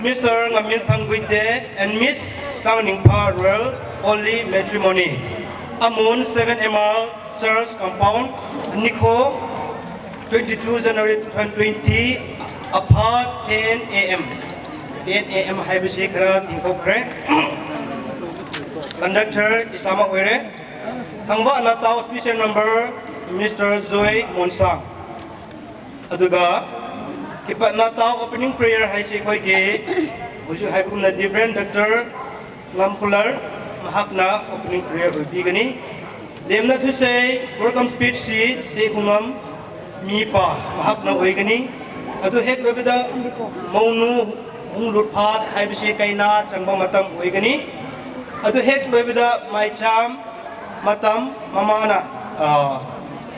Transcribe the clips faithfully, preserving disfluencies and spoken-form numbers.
Mister Ngaminthang Guite and Miss Sangningpha Royal Holy Matrimony, Amun seven M R Church Compound, Nikho, twenty-two January two thousand twenty, apha ten A M꯫ ten A M ꯍꯥꯏꯕꯁꯤ ꯈꯔ ꯊꯦꯡꯊꯣꯛꯈ꯭ꯔꯦ꯫ Conductor ꯏꯁꯥꯃꯛ ꯑꯣꯏꯔꯦ꯫ ꯊꯪꯕ ꯑꯅꯥꯇꯥꯎ special number Mister Joy Monsang꯫ ꯑꯗꯨꯒ ꯀꯤꯄꯠ ꯅꯥꯇꯥꯎ opening prayer ꯍꯥꯏꯁꯤ ꯑꯩꯈꯣꯏꯒꯤ ꯍꯧꯖꯤꯛ ꯍꯥꯏꯕꯒꯨꯝꯅ Reverend Doctor ꯉꯝꯈꯨꯂꯔ, ꯃꯍꯥꯛꯅ opening prayer ꯑꯣꯏꯕꯤꯒꯅꯤ꯫ ꯂꯦꯝꯅ ꯊꯨꯁꯩ welcome speech ꯁꯤ ꯁꯦ ꯈꯨꯉꯝ ꯃꯤꯄꯥ, ꯃꯍꯥꯛꯅ ꯑꯣꯏꯒꯅꯤ꯫ ꯑꯗꯨ ꯍꯦꯛ ꯂꯣꯏꯕꯗ ꯃꯧꯅꯨ ꯍꯨꯡꯂꯨꯠꯐꯥꯠ ꯍꯥꯏꯕꯁꯤ ꯀꯩꯅꯥ ꯆꯪꯕ ꯃꯇꯝ ꯑꯣꯏꯒꯅꯤ꯫ ꯑꯗꯨ ꯍꯦꯛ ꯂꯣꯏꯕꯗ ꯃꯥꯏꯆꯥꯝ ꯃꯇꯝ ꯃꯃꯥꯅ, ꯑ,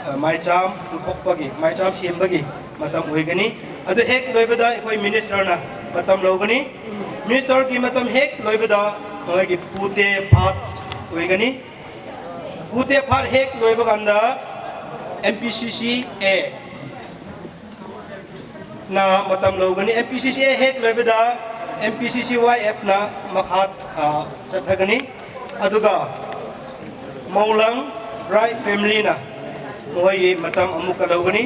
ꯑ, ꯃꯥꯏꯆꯥꯝ ꯄꯨꯊꯣꯛꯄꯒꯤ, ꯃꯥꯏꯆꯥꯝ ꯁꯦꯝꯕꯒꯤ ꯃꯇꯝ ꯑꯣꯏꯒꯅꯤ꯫ ꯑꯗꯨ ꯍꯦꯛ ꯂꯣꯏꯕꯗ ꯑꯩꯈꯣꯏ ministerꯅ ꯃꯇꯝ ꯂꯧꯒꯅꯤ꯫ Ministerꯒꯤ ꯃꯇꯝ ꯍꯦꯛ ꯂꯣꯏꯕꯗ ꯃꯈꯣꯏꯒꯤ ꯄꯨꯇꯦ ꯐꯥꯠ ꯑꯣꯏꯒꯅꯤ꯫ ꯄꯨꯇꯦ ꯐꯥꯠ ꯍꯦꯛ ꯂꯣꯏꯕ ꯀꯥꯟꯗ MPCCA ꯅ ꯃꯇꯝ ꯂꯧꯒꯅꯤ꯫ MPCCA ꯍꯦꯛ ꯂꯣꯏꯕꯗ MPCCYFꯅ ꯃꯈꯥ, ꯑ, ꯆꯠꯊꯒꯅꯤ꯫ ꯑꯗꯨꯒ ꯃꯧꯂꯪ bride familyꯅ ꯃꯈꯣꯏꯒꯤ ꯃꯇꯝ ꯑꯃꯨꯛꯀ ꯂꯧꯒꯅꯤ꯫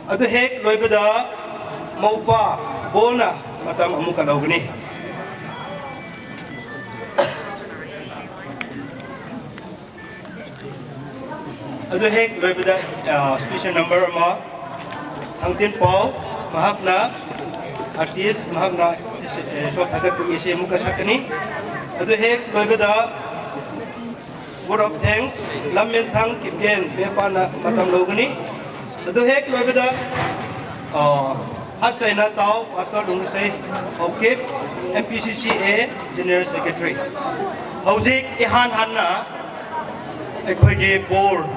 ꯑꯗꯨ ꯍꯦꯛ ꯂꯣꯏꯕꯗ ꯃꯧꯄꯥ ꯕꯣꯜꯅ ꯃꯇꯝ ꯑꯃꯨꯛꯀ ꯂꯧꯒꯅꯤ꯫ ꯑꯗꯨ ꯍꯦꯛ ꯂꯣꯏꯕꯗ, ꯑ, special number ꯑꯃ, ꯊꯥꯡꯇꯤꯟ ꯄꯥꯎ, ꯃꯍꯥꯛꯅ artist, ꯃꯍꯥꯛꯅ ꯏꯁꯩ, ꯑ, ꯏꯁꯣꯔ ꯊꯥꯒꯠꯄꯒꯤ ꯏꯁꯩ ꯑꯃꯨꯛꯀ ꯁꯛꯀꯅꯤ꯫ ꯑꯗꯨ ꯍꯦꯛ ꯂꯣꯏꯕꯗ word of thanks, ꯂꯝꯃꯦꯟꯊꯥꯡ ꯀꯤꯞꯀꯦꯟ ꯕꯦꯄꯥꯅ ꯃꯇꯝ ꯂꯧꯒꯅꯤ꯫ ꯑꯗꯨ ꯍꯦꯛ ꯂꯣꯏꯕꯗ, ꯑ, ꯍꯠꯆꯩꯅ ꯇꯥꯎ, Pastor ꯂꯨꯡꯁꯩ ꯍꯧꯀꯤꯞ, MPCCA General Secretary꯫ ꯍꯧꯖꯤꯛ ꯏꯍꯥꯟ ꯍꯥꯟꯅ ꯑꯩꯈꯣꯏꯒꯤ ꯕꯣꯔ,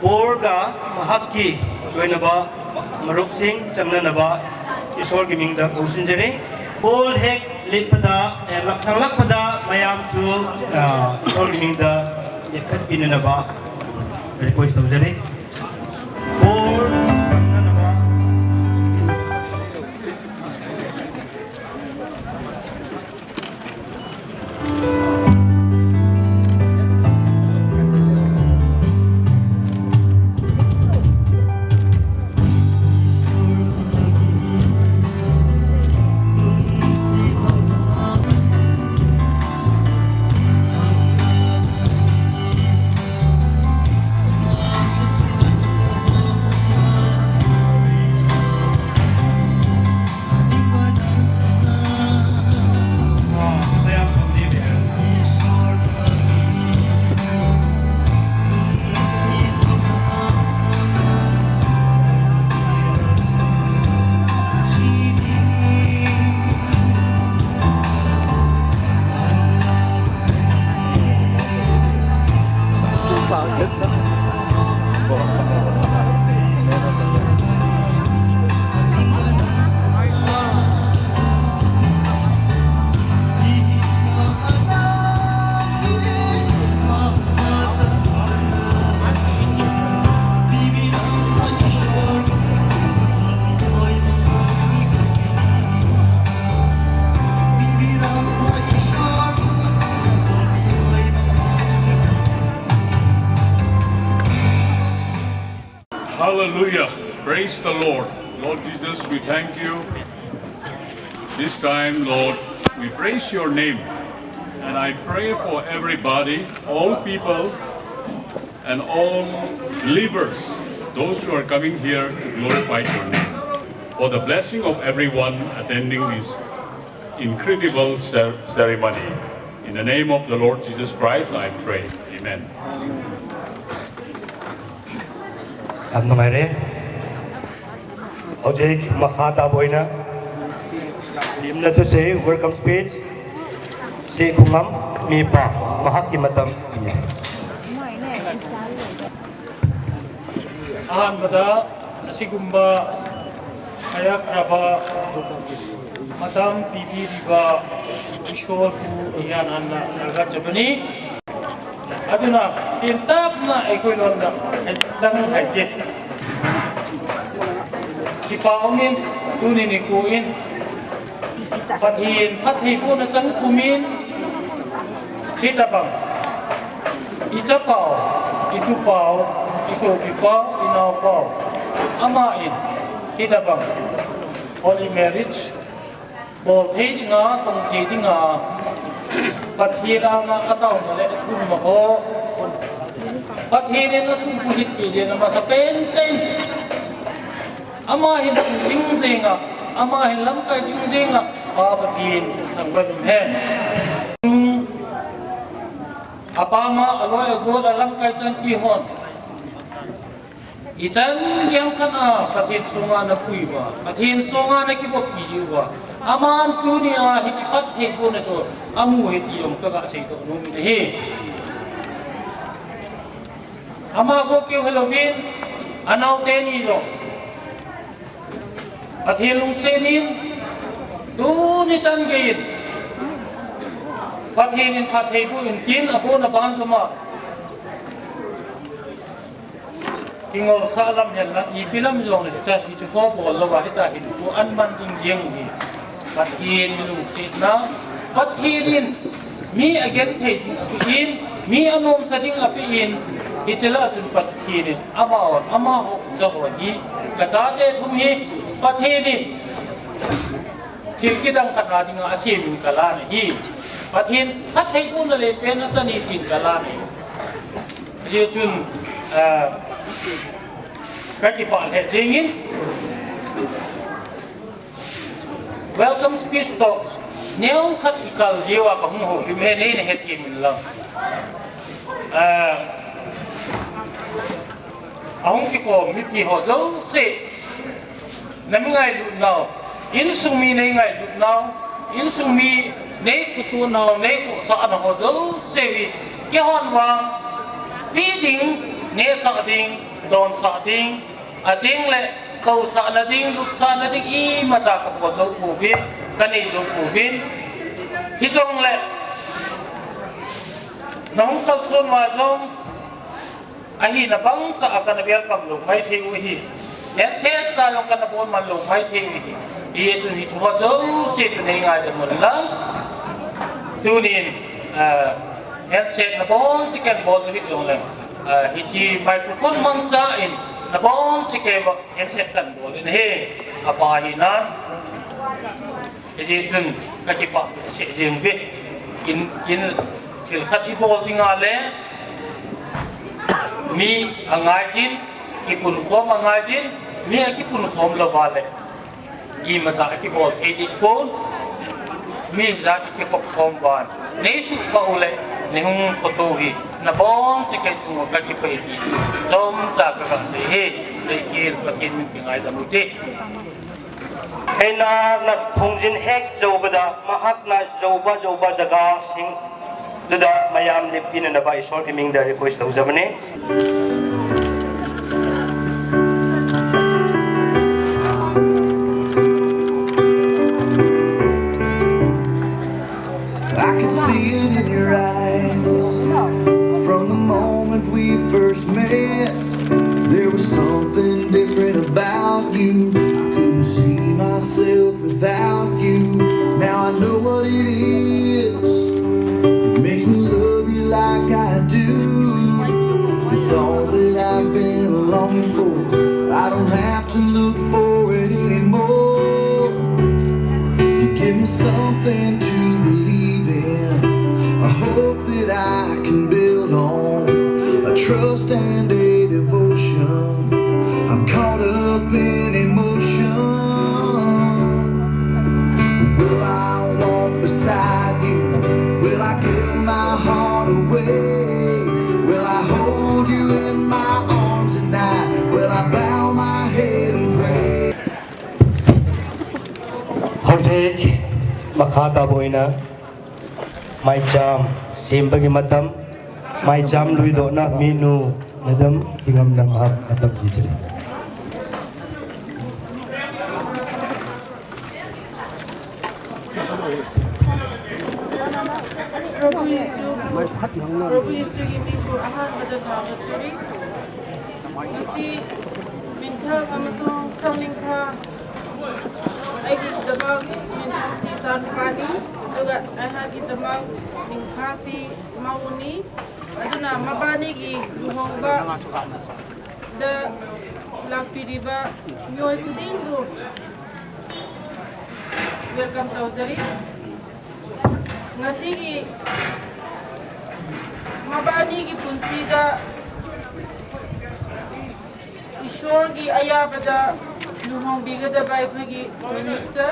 ꯕꯣꯔꯒ ꯃꯍꯥꯛꯀꯤ ꯂꯣꯏꯅꯕ ꯃꯔꯨꯞꯁꯤꯡ ꯆꯪꯅꯅꯕ ꯏꯁꯣꯔꯒꯤ ꯃꯤꯡꯗ ꯀꯧꯁꯤꯟꯖꯔꯤ꯫ ꯕꯣꯜ ꯍꯦꯛ ꯂꯤꯠꯄꯗ, ꯑꯦ, ꯊꯥꯡꯂꯛꯄꯗ ꯃꯌꯥꯝꯁꯨ, ꯑ, ꯏꯁꯣꯔꯒꯤ ꯃꯤꯡꯗ ꯂꯦꯞꯈꯠꯄꯤꯅꯅꯕ request ꯇꯧꯖꯔꯤ꯫ ꯕꯣꯜ ꯆꯪꯅꯅꯕ꯫ Hallelujah. Praise the Lord. Lord Jesus, we thank you. This time, Lord, we praise your name. And I pray for everybody, all people, and all believers, those who are coming here to glorify your name. For the blessing of everyone attending this incredible cer- ceremony. In the name of the Lord Jesus Christ, I pray. Amen. ꯌꯥꯝ ꯅꯨꯡꯉꯥꯏꯔꯦ꯫ ꯍꯧꯖꯤꯛ ꯃꯈꯥ ꯇꯥꯕ ꯑꯣꯏꯅ ꯇꯤꯝꯅ ꯇꯨꯁꯦ welcome speech ꯁꯤ ꯈꯨꯉꯝ ꯃꯤꯄꯥ ꯃꯍꯥꯛꯀꯤ ꯃꯇꯝ ꯄꯤꯌꯦ꯫ ꯑꯍꯥꯟꯕꯗ ꯑꯁꯤꯒꯨꯝꯕ ꯀꯌꯥꯈ꯭ꯔꯕ ꯃꯇꯝ ꯄꯤꯕꯤꯔꯤꯕ ꯏꯁꯣꯔꯕꯨ ꯏꯍꯥꯟ ꯍꯥꯟꯅ ꯊꯥꯒꯠꯆꯕꯅꯤ꯫ ꯑꯗꯨꯅ ꯇꯦꯟꯇꯛꯅ ꯑꯩꯈꯣꯏ ꯂꯣꯟꯗ ꯈꯤꯇꯪ ꯍꯥꯏꯒꯦ꯫ ꯏꯄꯥꯎꯅꯤꯟ ꯇꯨꯅꯤꯅꯤ ꯀꯣꯏꯟ ꯄꯊꯤꯟ ꯐꯠꯍꯩꯕꯣꯅ ꯆꯪ ꯀꯨꯃꯤꯟ ꯁꯤꯇꯕꯪ ꯏꯆꯥꯄꯥꯎ ꯏꯇꯨꯄꯥꯎ ꯏꯁꯣꯄꯤꯄꯥꯎ ꯏꯅꯥꯎꯄꯥꯎ ꯑꯃ ꯏꯟ ꯁꯤꯇꯕꯪ holy marriage ꯕꯣꯜ ꯊꯦꯗꯤꯉꯥ ꯇꯣꯡ ꯊꯦꯗꯤꯉꯥ ꯄꯊꯤꯔꯥꯅ ꯑꯇꯥꯎꯅ ꯂꯦ ꯊꯨꯝ ꯃꯍꯣ ꯄꯊꯤꯔꯦꯅ ꯁꯨꯝ ꯄꯨꯍꯤꯠ ꯄꯤꯖꯦꯅ ꯃꯁꯥ ꯄꯦꯟ ꯄꯦꯟ ꯑꯃ ꯍꯤꯟ ꯆꯤꯡꯖꯦꯡꯉ ꯑꯃ ꯍꯤꯟ ꯂꯝꯀꯥꯏ ꯆꯤꯡꯖꯦꯡꯉ ꯄꯥꯕ ꯊꯤꯟ ꯊꯪꯕ ꯑꯗꯨꯝ ꯍꯦ ꯑꯄꯥꯃ ꯑꯂꯣꯏ ꯑꯒꯣꯜ ꯑꯂꯝꯀꯥꯏ ꯆꯟ ꯄꯤꯍꯣꯟ ꯏꯆꯟ ꯌꯥꯝꯈꯠꯅ ꯀꯊꯦꯟ ꯁꯣꯉꯥꯅ ꯀꯨꯏꯕ ꯀꯊꯦꯟ ꯁꯣꯉꯥꯅ ꯀꯤꯕꯣꯛ ꯄꯤꯔꯤꯕ ꯑꯃꯥꯟ ꯇꯨꯅꯤꯌꯥ ꯍꯤꯇꯤ ꯄꯠ ꯊꯦꯡꯀꯣꯅꯁꯨ ꯑꯃꯨ ꯍꯤꯇꯤ ꯑꯃꯨꯛꯀꯒ ꯑꯁꯩꯗꯣ ꯅꯣꯃꯤꯅ ꯍꯦ ꯑꯃꯥ ꯒꯣ ꯀꯦ ꯍꯦꯂꯣꯕꯤꯟ ꯑꯅꯥꯎ ꯇꯦꯅꯤꯗꯣ ꯀꯊꯦꯟ ꯂꯨꯡꯁꯦꯅꯤꯟ ꯇꯨꯅꯤ ꯆꯟꯒꯦ ꯄꯊꯦꯟ ꯏꯟ ꯐꯥꯊꯩꯕꯨ ꯏꯟꯇꯤꯟ ꯑꯕꯣꯅ ꯕꯥꯟꯁꯨꯃ ꯀꯤꯡꯉꯣꯜ ꯁꯥꯂꯝ ꯍꯦꯟꯅ E ꯄꯤꯂꯝ ꯌꯣꯡꯅ ꯍꯤꯇ ꯍꯤꯆꯨꯀꯣ ꯕꯣꯜꯂꯕ ꯍꯤꯇ ꯍꯤꯗꯨ ꯑꯟꯃꯟ ꯏꯪꯖꯦꯡꯒꯤ ꯄꯊꯦꯟ ꯃꯤꯂꯨꯡꯁꯤꯠꯅ ꯄꯊꯦꯟ in me again ꯊꯩꯗꯤꯡ ꯁꯨꯏꯟ me ꯑꯅꯣꯝ ꯁꯗꯤꯡ ꯑꯄꯤꯛ in Hichila chun Pathen in amaho, amaho, chaho hi, kachate thum hi, Pathen in thil kidang khat a dinga asemin kalan ahi. Pathen phattheibohna le pen achani tin kalan ahi. Hijeh chun, ah, kakipah lheh jengin, welcome speech toh neokhat ikal jiuva kahung houlim hi neina hethem inlang. Ah, ahung kikhom mipi ho jouse, nami ngailutnau, insung mi neingailutnau, insung mi neikhutunau, neikhuhsahnau ho jouse hi, keihon vang, pi ding, nehsah ding, donsah ding, ading le, kousahna ding, lupsahna ding, imacha kabol jou pouvin, kanei jou pouvin. Hijongle, nahung kalson uva jong, ahina bangtah a kana welcome lou maithei u ahi. Handshake tah jong kana bol man lou maithei u ahi. Hijeh chun hicheho jouse chu neingaidam unlang. Tunin, ah, handshake nabonchauva kabol jou hih jongleng, ah, hiche microphone mangchan nabonchauva handshake kabol in ahi. Apa hinan. Hijeh chun kakipah seh jeng uve. In, in, thil khat ibol dinga le, mi angaijin, kipunkhom angaijin, mi akipunkhom louva le, imacha akibol thei ding pon, mi ijat kikhopkhom uva, neisuhpeh u le, neihung khoto hi, nabonchauva kei chunga kakipah e ti, chomcha kagasei e, seikhel Pathen min kingaidam ute. ꯑꯩꯅ ꯈꯣꯡꯖꯤꯟ ꯍꯦꯛ ꯌꯧꯕꯗ ꯃꯍꯥꯛꯅ ꯌꯧꯕ ꯌꯧꯕ ꯖꯒꯥꯁꯤꯡꯗꯨꯗ ꯃꯌꯥꯝ ꯂꯦꯞꯄꯤꯅꯅꯕ ꯏꯁꯣꯔꯒꯤ ꯃꯤꯡꯗ request ꯇꯧꯖꯕꯅꯤ꯫ I can see it in your eyes. From the moment we first met, there was something different about you. I couldn't see myself without you. Now I know what it is that makes me love you like I do. Give me something to believe in, a hope that I can build on, a trust and a devotion. I'm caught up in emotion. Will I walk beside you? Will I give my heart away? Will I hold you in my arms at night? Will I bow my head and pray? ꯍꯧꯖꯤꯛ ꯃꯈꯥ ꯇꯥꯕ ꯑꯣꯏꯅ ꯃꯥꯏꯆꯥꯝ ꯁꯦꯝꯕꯒꯤ ꯃꯇꯝ꯫ ꯃꯥꯏꯆꯥꯝ ꯂꯨꯏꯗꯣꯛꯅ ꯃꯤꯅꯨ madam ꯍꯤꯉꯝꯅ ꯃꯍꯥꯛ ꯃꯇꯝ ꯄꯤꯖꯔꯤ꯫ ꯄ꯭ꯔꯚꯨ ꯌꯤꯁꯨ, ꯄ꯭ꯔꯚꯨ ꯌꯤꯁꯨꯒꯤ ꯃꯤꯡꯕꯨ ꯑꯍꯥꯟꯕꯗ ꯊꯥꯒꯠꯆꯔꯤ꯫ ꯉꯁꯤ ꯃꯤꯡꯊꯪ ꯑꯃꯁꯨꯡ ꯁꯧꯅꯤꯡꯊꯥ ꯑꯩꯒꯤꯗꯃꯛ ꯃꯤꯡꯊꯪꯁꯤ ꯏꯆꯥꯅꯨꯄꯥꯅꯤ, ꯑꯗꯨꯒ ꯑꯩꯍꯥꯛꯀꯤꯗꯃꯛ ꯃꯤꯡꯐꯥꯁꯤ ꯃꯧꯅꯤ꯫ ꯑꯗꯨꯅ ꯃꯕꯥꯅꯤꯒꯤ ꯂꯨꯍꯣꯡꯕꯗ ꯂꯥꯛꯄꯤꯔꯤꯕ ꯃꯤꯑꯣꯏ ꯈꯨꯗꯤꯡꯕꯨ welcome ꯇꯧꯖꯔꯤ꯫ ꯉꯁꯤꯒꯤ ꯃꯕꯥꯅꯤꯒꯤ ꯄꯨꯟꯁꯤꯗ ꯏꯁꯣꯔꯒꯤ ꯑꯌꯥꯕꯗ ꯂꯨꯍꯣꯡꯕꯤꯒꯗꯕ ꯑꯩꯈꯣꯏꯒꯤ minister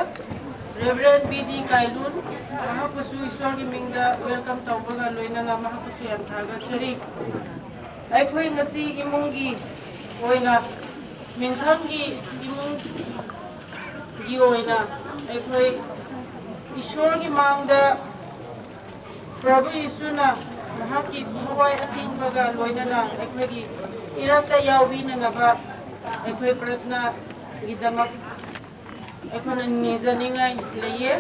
Reverend B D ꯀꯥꯏꯂꯨꯟ, ꯃꯍꯥꯛꯄꯨꯁꯨ ꯏꯁꯣꯔꯒꯤ ꯃꯤꯡꯗ welcome ꯇꯧꯕꯒ ꯂꯣꯏꯅꯅ ꯃꯍꯥꯛꯄꯨꯁꯨ ꯌꯥꯝ ꯊꯥꯒꯠꯆꯔꯤ꯫ ꯑꯩꯈꯣꯏ ꯉꯁꯤ ꯏꯃꯨꯡꯒꯤ ꯑꯣꯏꯅ, ꯃꯤꯡꯊꯪꯒꯤ ꯏꯃꯨꯡꯒꯤ ꯑꯣꯏꯅ ꯑꯩꯈꯣꯏ ꯏꯁꯣꯔꯒꯤ ꯃꯥꯡꯗ ꯄ꯭ꯔꯚꯨ ꯌꯤꯁꯨꯅ ꯃꯍꯥꯛꯀꯤ ꯊꯋꯥꯏ ꯑꯁꯦꯡꯕꯒ ꯂꯣꯏꯅꯅ ꯑꯩꯈꯣꯏꯒꯤ ꯏꯔꯛꯇ ꯌꯥꯎꯕꯤꯅꯅꯕ ꯑꯩꯈꯣꯏ ꯄ꯭ꯔꯊꯅꯥꯒꯤꯗꯃꯛ ꯑꯩꯈꯣꯏꯅ ꯅꯤꯖꯅꯤꯡꯉꯥꯏ ꯂꯩꯌꯦ꯫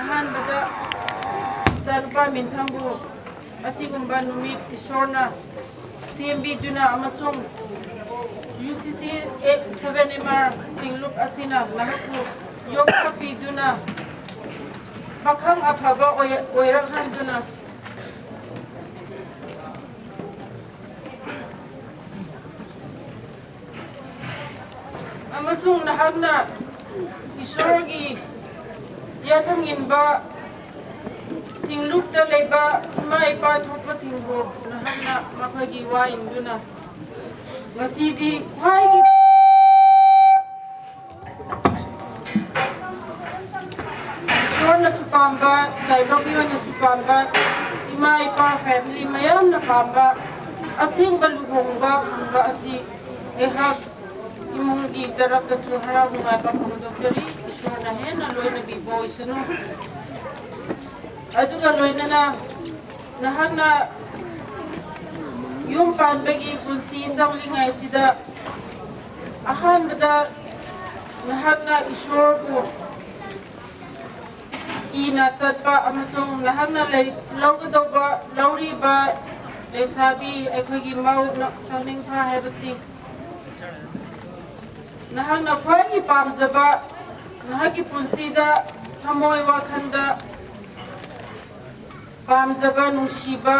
ꯑꯍꯥꯟꯕꯗ ꯏꯆꯥꯅꯨꯄꯥ ꯃꯤꯟꯊꯪꯕꯨ ꯑꯁꯤꯒꯨꯝꯕ ꯅꯨꯃꯤꯠ ꯏꯁꯣꯔꯅ ꯁꯦꯝꯕꯤꯗꯨꯅ ꯑꯃꯁꯨꯡ U C C seven M R ꯁꯤꯡꯂꯨꯞ ꯑꯁꯤꯅ ꯅꯍꯥꯛꯄꯨ ꯌꯣꯛꯈꯠꯄꯤꯗꯨꯅ ꯃꯈꯪ ꯑꯐꯕ ꯑꯣꯏ-, ꯑꯣꯏꯔꯛꯍꯟꯗꯨꯅ ꯑꯃꯁꯨꯡ ꯅꯍꯥꯛꯅ ꯏꯁꯣꯔꯒꯤ ꯌꯥꯊꯪ ꯏꯟꯕ ꯁꯤꯡꯂꯨꯞꯇ ꯂꯩꯕ ꯏꯃꯥ ꯏꯄꯥ ꯊꯣꯛꯄꯁꯤꯡꯕꯨ ꯅꯍꯥꯛꯅ ꯃꯈꯣꯏꯒꯤ ꯋꯥ ꯏꯟꯗꯨꯅ ꯉꯁꯤꯗꯤ ꯈ꯭ꯋꯥꯏꯒꯤ ꯏꯁꯣꯔꯅꯁꯨ ꯄꯥꯝꯕ, ꯇꯥꯏꯕꯪ ꯃꯤꯑꯣꯏꯅꯁꯨ ꯄꯥꯝꯕ, ꯏꯃꯥ ꯏꯄꯥ ꯐꯦꯃꯤꯂꯤ ꯃꯌꯥꯝꯅ ꯄꯥꯝꯕ ꯑꯁꯦꯡꯕ ꯂꯨꯍꯣꯡꯕ ꯐꯪꯕ ꯑꯁꯤ ꯑꯩꯍꯥꯛ ꯏꯃꯨꯡꯒꯤ ꯇꯔꯞꯇꯁꯨ ꯍꯔꯥꯎ ꯅꯨꯡꯉꯥꯏꯕ ꯐꯣꯡꯗꯣꯛꯆꯔꯤ꯫ ꯏꯁꯣꯔꯅ ꯍꯦꯟꯅ ꯂꯣꯏꯅꯕꯤꯕ ꯑꯣꯏꯁꯅꯨ꯫ ꯑꯗꯨꯒ ꯂꯣꯏꯅꯅ ꯅꯍꯥꯛꯅ ꯌꯨꯝ ꯄꯥꯟꯕꯒꯤ ꯄꯨꯟꯁꯤ ꯆꯪꯂꯤꯉꯩꯁꯤꯗ ꯑꯍꯥꯟꯕꯗ ꯅꯍꯥꯛꯅ ꯏꯁꯣꯔꯕꯨ ꯀꯤꯅ ꯆꯠꯄ ꯑꯃꯁꯨꯡ ꯅꯍꯥꯛꯅ ꯂꯩ-, ꯂꯧꯒꯗꯧꯕ, ꯂꯧꯔꯤꯕ ꯂꯩꯁꯥꯕꯤ ꯑꯩꯈꯣꯏꯒꯤ ꯃꯧ ꯅ-, ꯁꯥꯎꯅꯤꯡꯐꯥ ꯍꯥꯏꯕꯁꯤ ꯅꯍꯥꯛꯅ ꯈ꯭ꯋꯥꯏꯗꯒꯤ ꯄꯥꯝꯖꯕ, ꯅꯍꯥꯛꯀꯤ ꯄꯨꯟꯁꯤꯗ ꯊꯃꯣꯏ ꯋꯥꯈꯜꯗ ꯄꯥꯝꯖꯕ, ꯅꯨꯡꯁꯤꯕ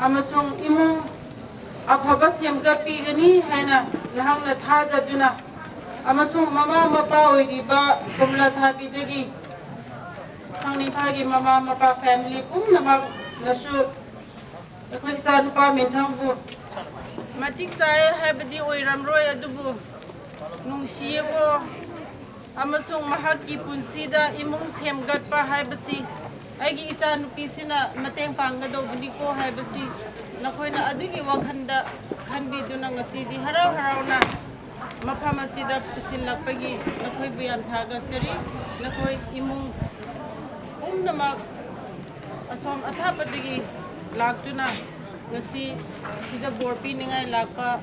ꯑꯃꯁꯨꯡ ꯏꯃꯨꯡ ꯑꯐꯕ ꯁꯦꯝꯒꯠꯄꯤꯒꯅꯤ ꯍꯥꯏꯅ ꯅꯍꯥꯛꯅ ꯊꯥꯖꯗꯨꯅ ꯑꯃꯁꯨꯡ ꯃꯃꯥ ꯃꯄꯥ ꯑꯣꯏꯔꯤꯕ ꯀꯣꯝꯂꯥ ꯊꯥꯕꯤꯗꯒꯤ ꯁꯥꯎꯅꯤꯡꯐꯥꯒꯤ ꯃꯃꯥ ꯃꯄꯥ ꯐꯦꯃꯤꯂꯤ ꯄꯨꯝꯅꯃꯛꯅꯁꯨ ꯑꯩꯈꯣꯏ ꯏꯆꯥꯅꯨꯄꯥ ꯃꯤꯟꯊꯪꯕꯨ ꯃꯇꯤꯛ ꯆꯥꯏ ꯍꯥꯏꯕꯗꯤ ꯑꯣꯏꯔꯝꯂꯣꯏ, ꯑꯗꯨꯕꯨ ꯅꯨꯡꯁꯤꯌꯦꯀꯣ ꯑꯃꯁꯨꯡ ꯃꯍꯥꯛꯀꯤ ꯄꯨꯟꯁꯤꯗ ꯏꯃꯨꯡ ꯁꯦꯝꯒꯠꯄ ꯍꯥꯏꯕꯁꯤ ꯑꯩꯒꯤ ꯏꯆꯥꯅꯨꯄꯤꯁꯤꯅ ꯃꯇꯦꯡ ꯄꯥꯡꯒꯗꯧꯕꯅꯤꯀꯣ ꯍꯥꯏꯕꯁꯤ ꯅꯈꯣꯏꯅ ꯑꯗꯨꯒꯤ ꯋꯥꯈꯜꯗ ꯈꯟꯕꯤꯗꯨꯅ ꯉꯁꯤꯗꯤ ꯍꯔꯥꯎ ꯍꯔꯥꯎꯅ ꯃꯐꯝ ꯑꯁꯤꯗ ꯄꯨꯁꯤꯜꯂꯛꯄꯒꯤ ꯅꯈꯣꯏꯕꯨ ꯌꯥꯝ ꯊꯥꯒꯠꯆꯔꯤ꯫ ꯅꯈꯣꯏ ꯏꯃꯨꯡ ꯄꯨꯝꯅꯃꯛ ꯑꯁꯣꯝ ꯑꯊꯥꯞꯄꯗꯒꯤ ꯂꯥꯛꯇꯨꯅ ꯉꯁꯤ ꯑꯁꯤꯗ ꯕꯣꯔ ꯄꯤꯅꯤꯡꯉꯥꯏ ꯂꯥꯛꯄ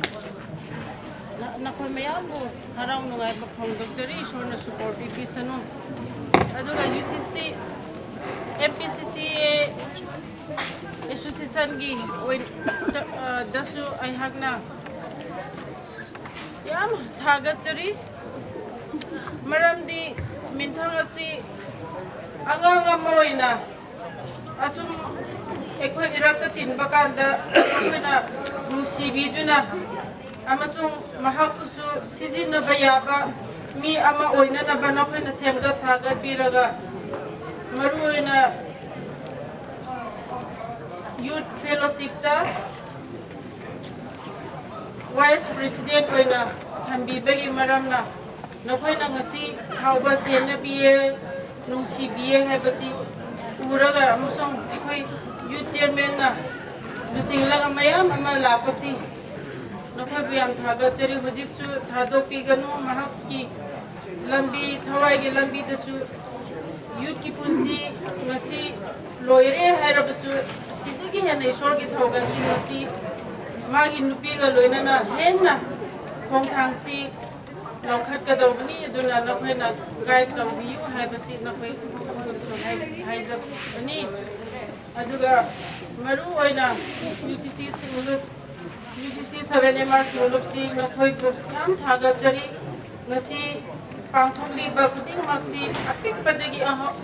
ꯅ-, ꯅꯈꯣꯏ ꯃꯌꯥꯝꯕꯨ ꯍꯔꯥꯎ ꯅꯨꯡꯉꯥꯏꯕ ꯐꯣꯡꯗꯣꯛꯆꯔꯤ꯫ ꯏꯁꯣꯔꯅꯁꯨ ꯕꯣꯔ ꯄꯤꯕꯤꯁꯅꯨ꯫ ꯑꯗꯨꯒ ꯌꯨ ꯁꯤ ꯁꯤ, ꯑꯦꯝ ꯄꯤ ꯁꯤ ꯁꯤ ꯑꯦ ꯑꯦꯁꯣꯁꯤꯌꯦꯁꯟꯒꯤ ꯑꯣꯏ-, ꯗ-, ꯑ, ꯗꯁꯨ ꯑꯩꯍꯥꯛꯅ ꯌꯥꯝ ꯊꯥꯒꯠꯆꯔꯤ꯫ ꯃꯔꯝꯗꯤ ꯃꯤꯟꯊꯪ ꯑꯁꯤ ꯑꯉꯥꯡ ꯑꯃ ꯑꯣꯏꯅ ꯑꯁꯨꯝ ꯑꯩꯈꯣꯏ ꯏꯔꯛꯇ ꯇꯤꯟꯕ ꯀꯥꯟꯗ ꯑꯩꯈꯣꯏꯅ ꯅꯨꯡꯁꯤꯕꯤꯗꯨꯅ ꯑꯃꯁꯨꯡ ꯃꯍꯥꯛꯄꯨꯁꯨ ꯁꯤꯖꯤꯟꯅꯕ ꯌꯥꯕ ꯃꯤ ꯑꯃ ꯑꯣꯏꯅꯅꯕ ꯅꯈꯣꯏꯅ ꯁꯦꯝꯒꯠ ꯁꯥꯒꯠꯄꯤꯔꯒ ꯃꯔꯨꯑꯣꯏꯅ ꯌꯨꯠ ꯐꯦꯂꯣꯁꯤꯞꯇ ꯋꯥꯏꯁ ꯄ꯭ꯔꯦꯁꯤꯗꯦꯟꯠ ꯑꯣꯏꯅ ꯊꯝꯕꯤꯕꯒꯤ ꯃꯔꯝꯅ ꯅꯈꯣꯏꯅ ꯉꯁꯤ ꯐꯥꯎꯕ ꯁꯦꯟꯅꯕꯤꯌꯦ, ꯅꯨꯡꯁꯤꯕꯤꯌꯦ ꯍꯥꯏꯕꯁꯤ ꯎꯔꯒ ꯑꯃꯁꯨꯡ ꯑꯩꯈꯣꯏ ꯌꯨꯠ ꯆꯤꯌꯔꯃꯦꯟꯅ ꯂꯨꯆꯤꯡꯂꯒ ꯃꯌꯥꯝ ꯑꯃ ꯂꯥꯛꯄꯁꯤ ꯅꯈꯣꯏꯕꯨ ꯌꯥꯝ ꯊꯥꯒꯠꯆꯔꯤ꯫ ꯍꯧꯖꯤꯛꯁꯨ ꯊꯥꯗꯣꯛꯄꯤꯒꯅꯨ꯫ ꯃꯍꯥꯛꯀꯤ ꯂꯝꯕꯤ, ꯊꯋꯥꯏꯒꯤ ꯂꯝꯕꯤꯗꯁꯨ ꯌꯨꯠꯀꯤ ꯄꯨꯟꯁꯤ ꯉꯁꯤ ꯂꯣꯏꯔꯦ ꯍꯥꯏꯔꯕꯁꯨ, ꯁꯤꯗꯒꯤ ꯍꯦꯟꯅ ꯏꯁꯣꯔꯒꯤ ꯊꯧꯒꯜꯗꯤ ꯉꯁꯤ ꯃꯥꯒꯤ ꯅꯨꯄꯤꯒ ꯂꯣꯏꯅꯅ ꯍꯦꯟꯅ ꯈꯣꯡꯊꯥꯡꯁꯤ ꯂꯧꯈꯠꯀꯗꯧꯕꯅꯤ꯫ ꯑꯗꯨꯅ ꯅꯈꯣꯏꯅ ꯒꯥꯏꯗ ꯇꯧꯕꯤꯌꯨ ꯍꯥꯏꯕꯁꯤ ꯅꯈꯣꯏ ꯑꯩꯉꯣꯟꯗꯁꯨ ꯍꯥꯏ-, ꯍꯥꯏꯖꯕꯅꯤ꯫ ꯑꯗꯨꯒ ꯃꯔꯨ ꯑꯣꯏꯅ ꯌꯨ ꯁꯤ ꯁꯤ ꯁꯤꯡꯂꯨꯞ, ꯌꯨ ꯁꯤ ꯁꯤ ꯁꯚꯦꯟ ꯑꯦꯝ ꯑꯥꯔ ꯁꯤꯡꯂꯨꯞꯁꯤ ꯅꯈꯣꯏꯕꯨ ꯌꯥꯝ ꯊꯥꯒꯠꯆꯔꯤ꯫ ꯉꯁꯤ ꯄꯥꯡꯊꯣꯛꯂꯤꯕ ꯈꯨꯗꯤꯡꯃꯛꯁꯤ ꯑꯄꯤꯛꯄꯗꯒꯤ ꯑꯍ-,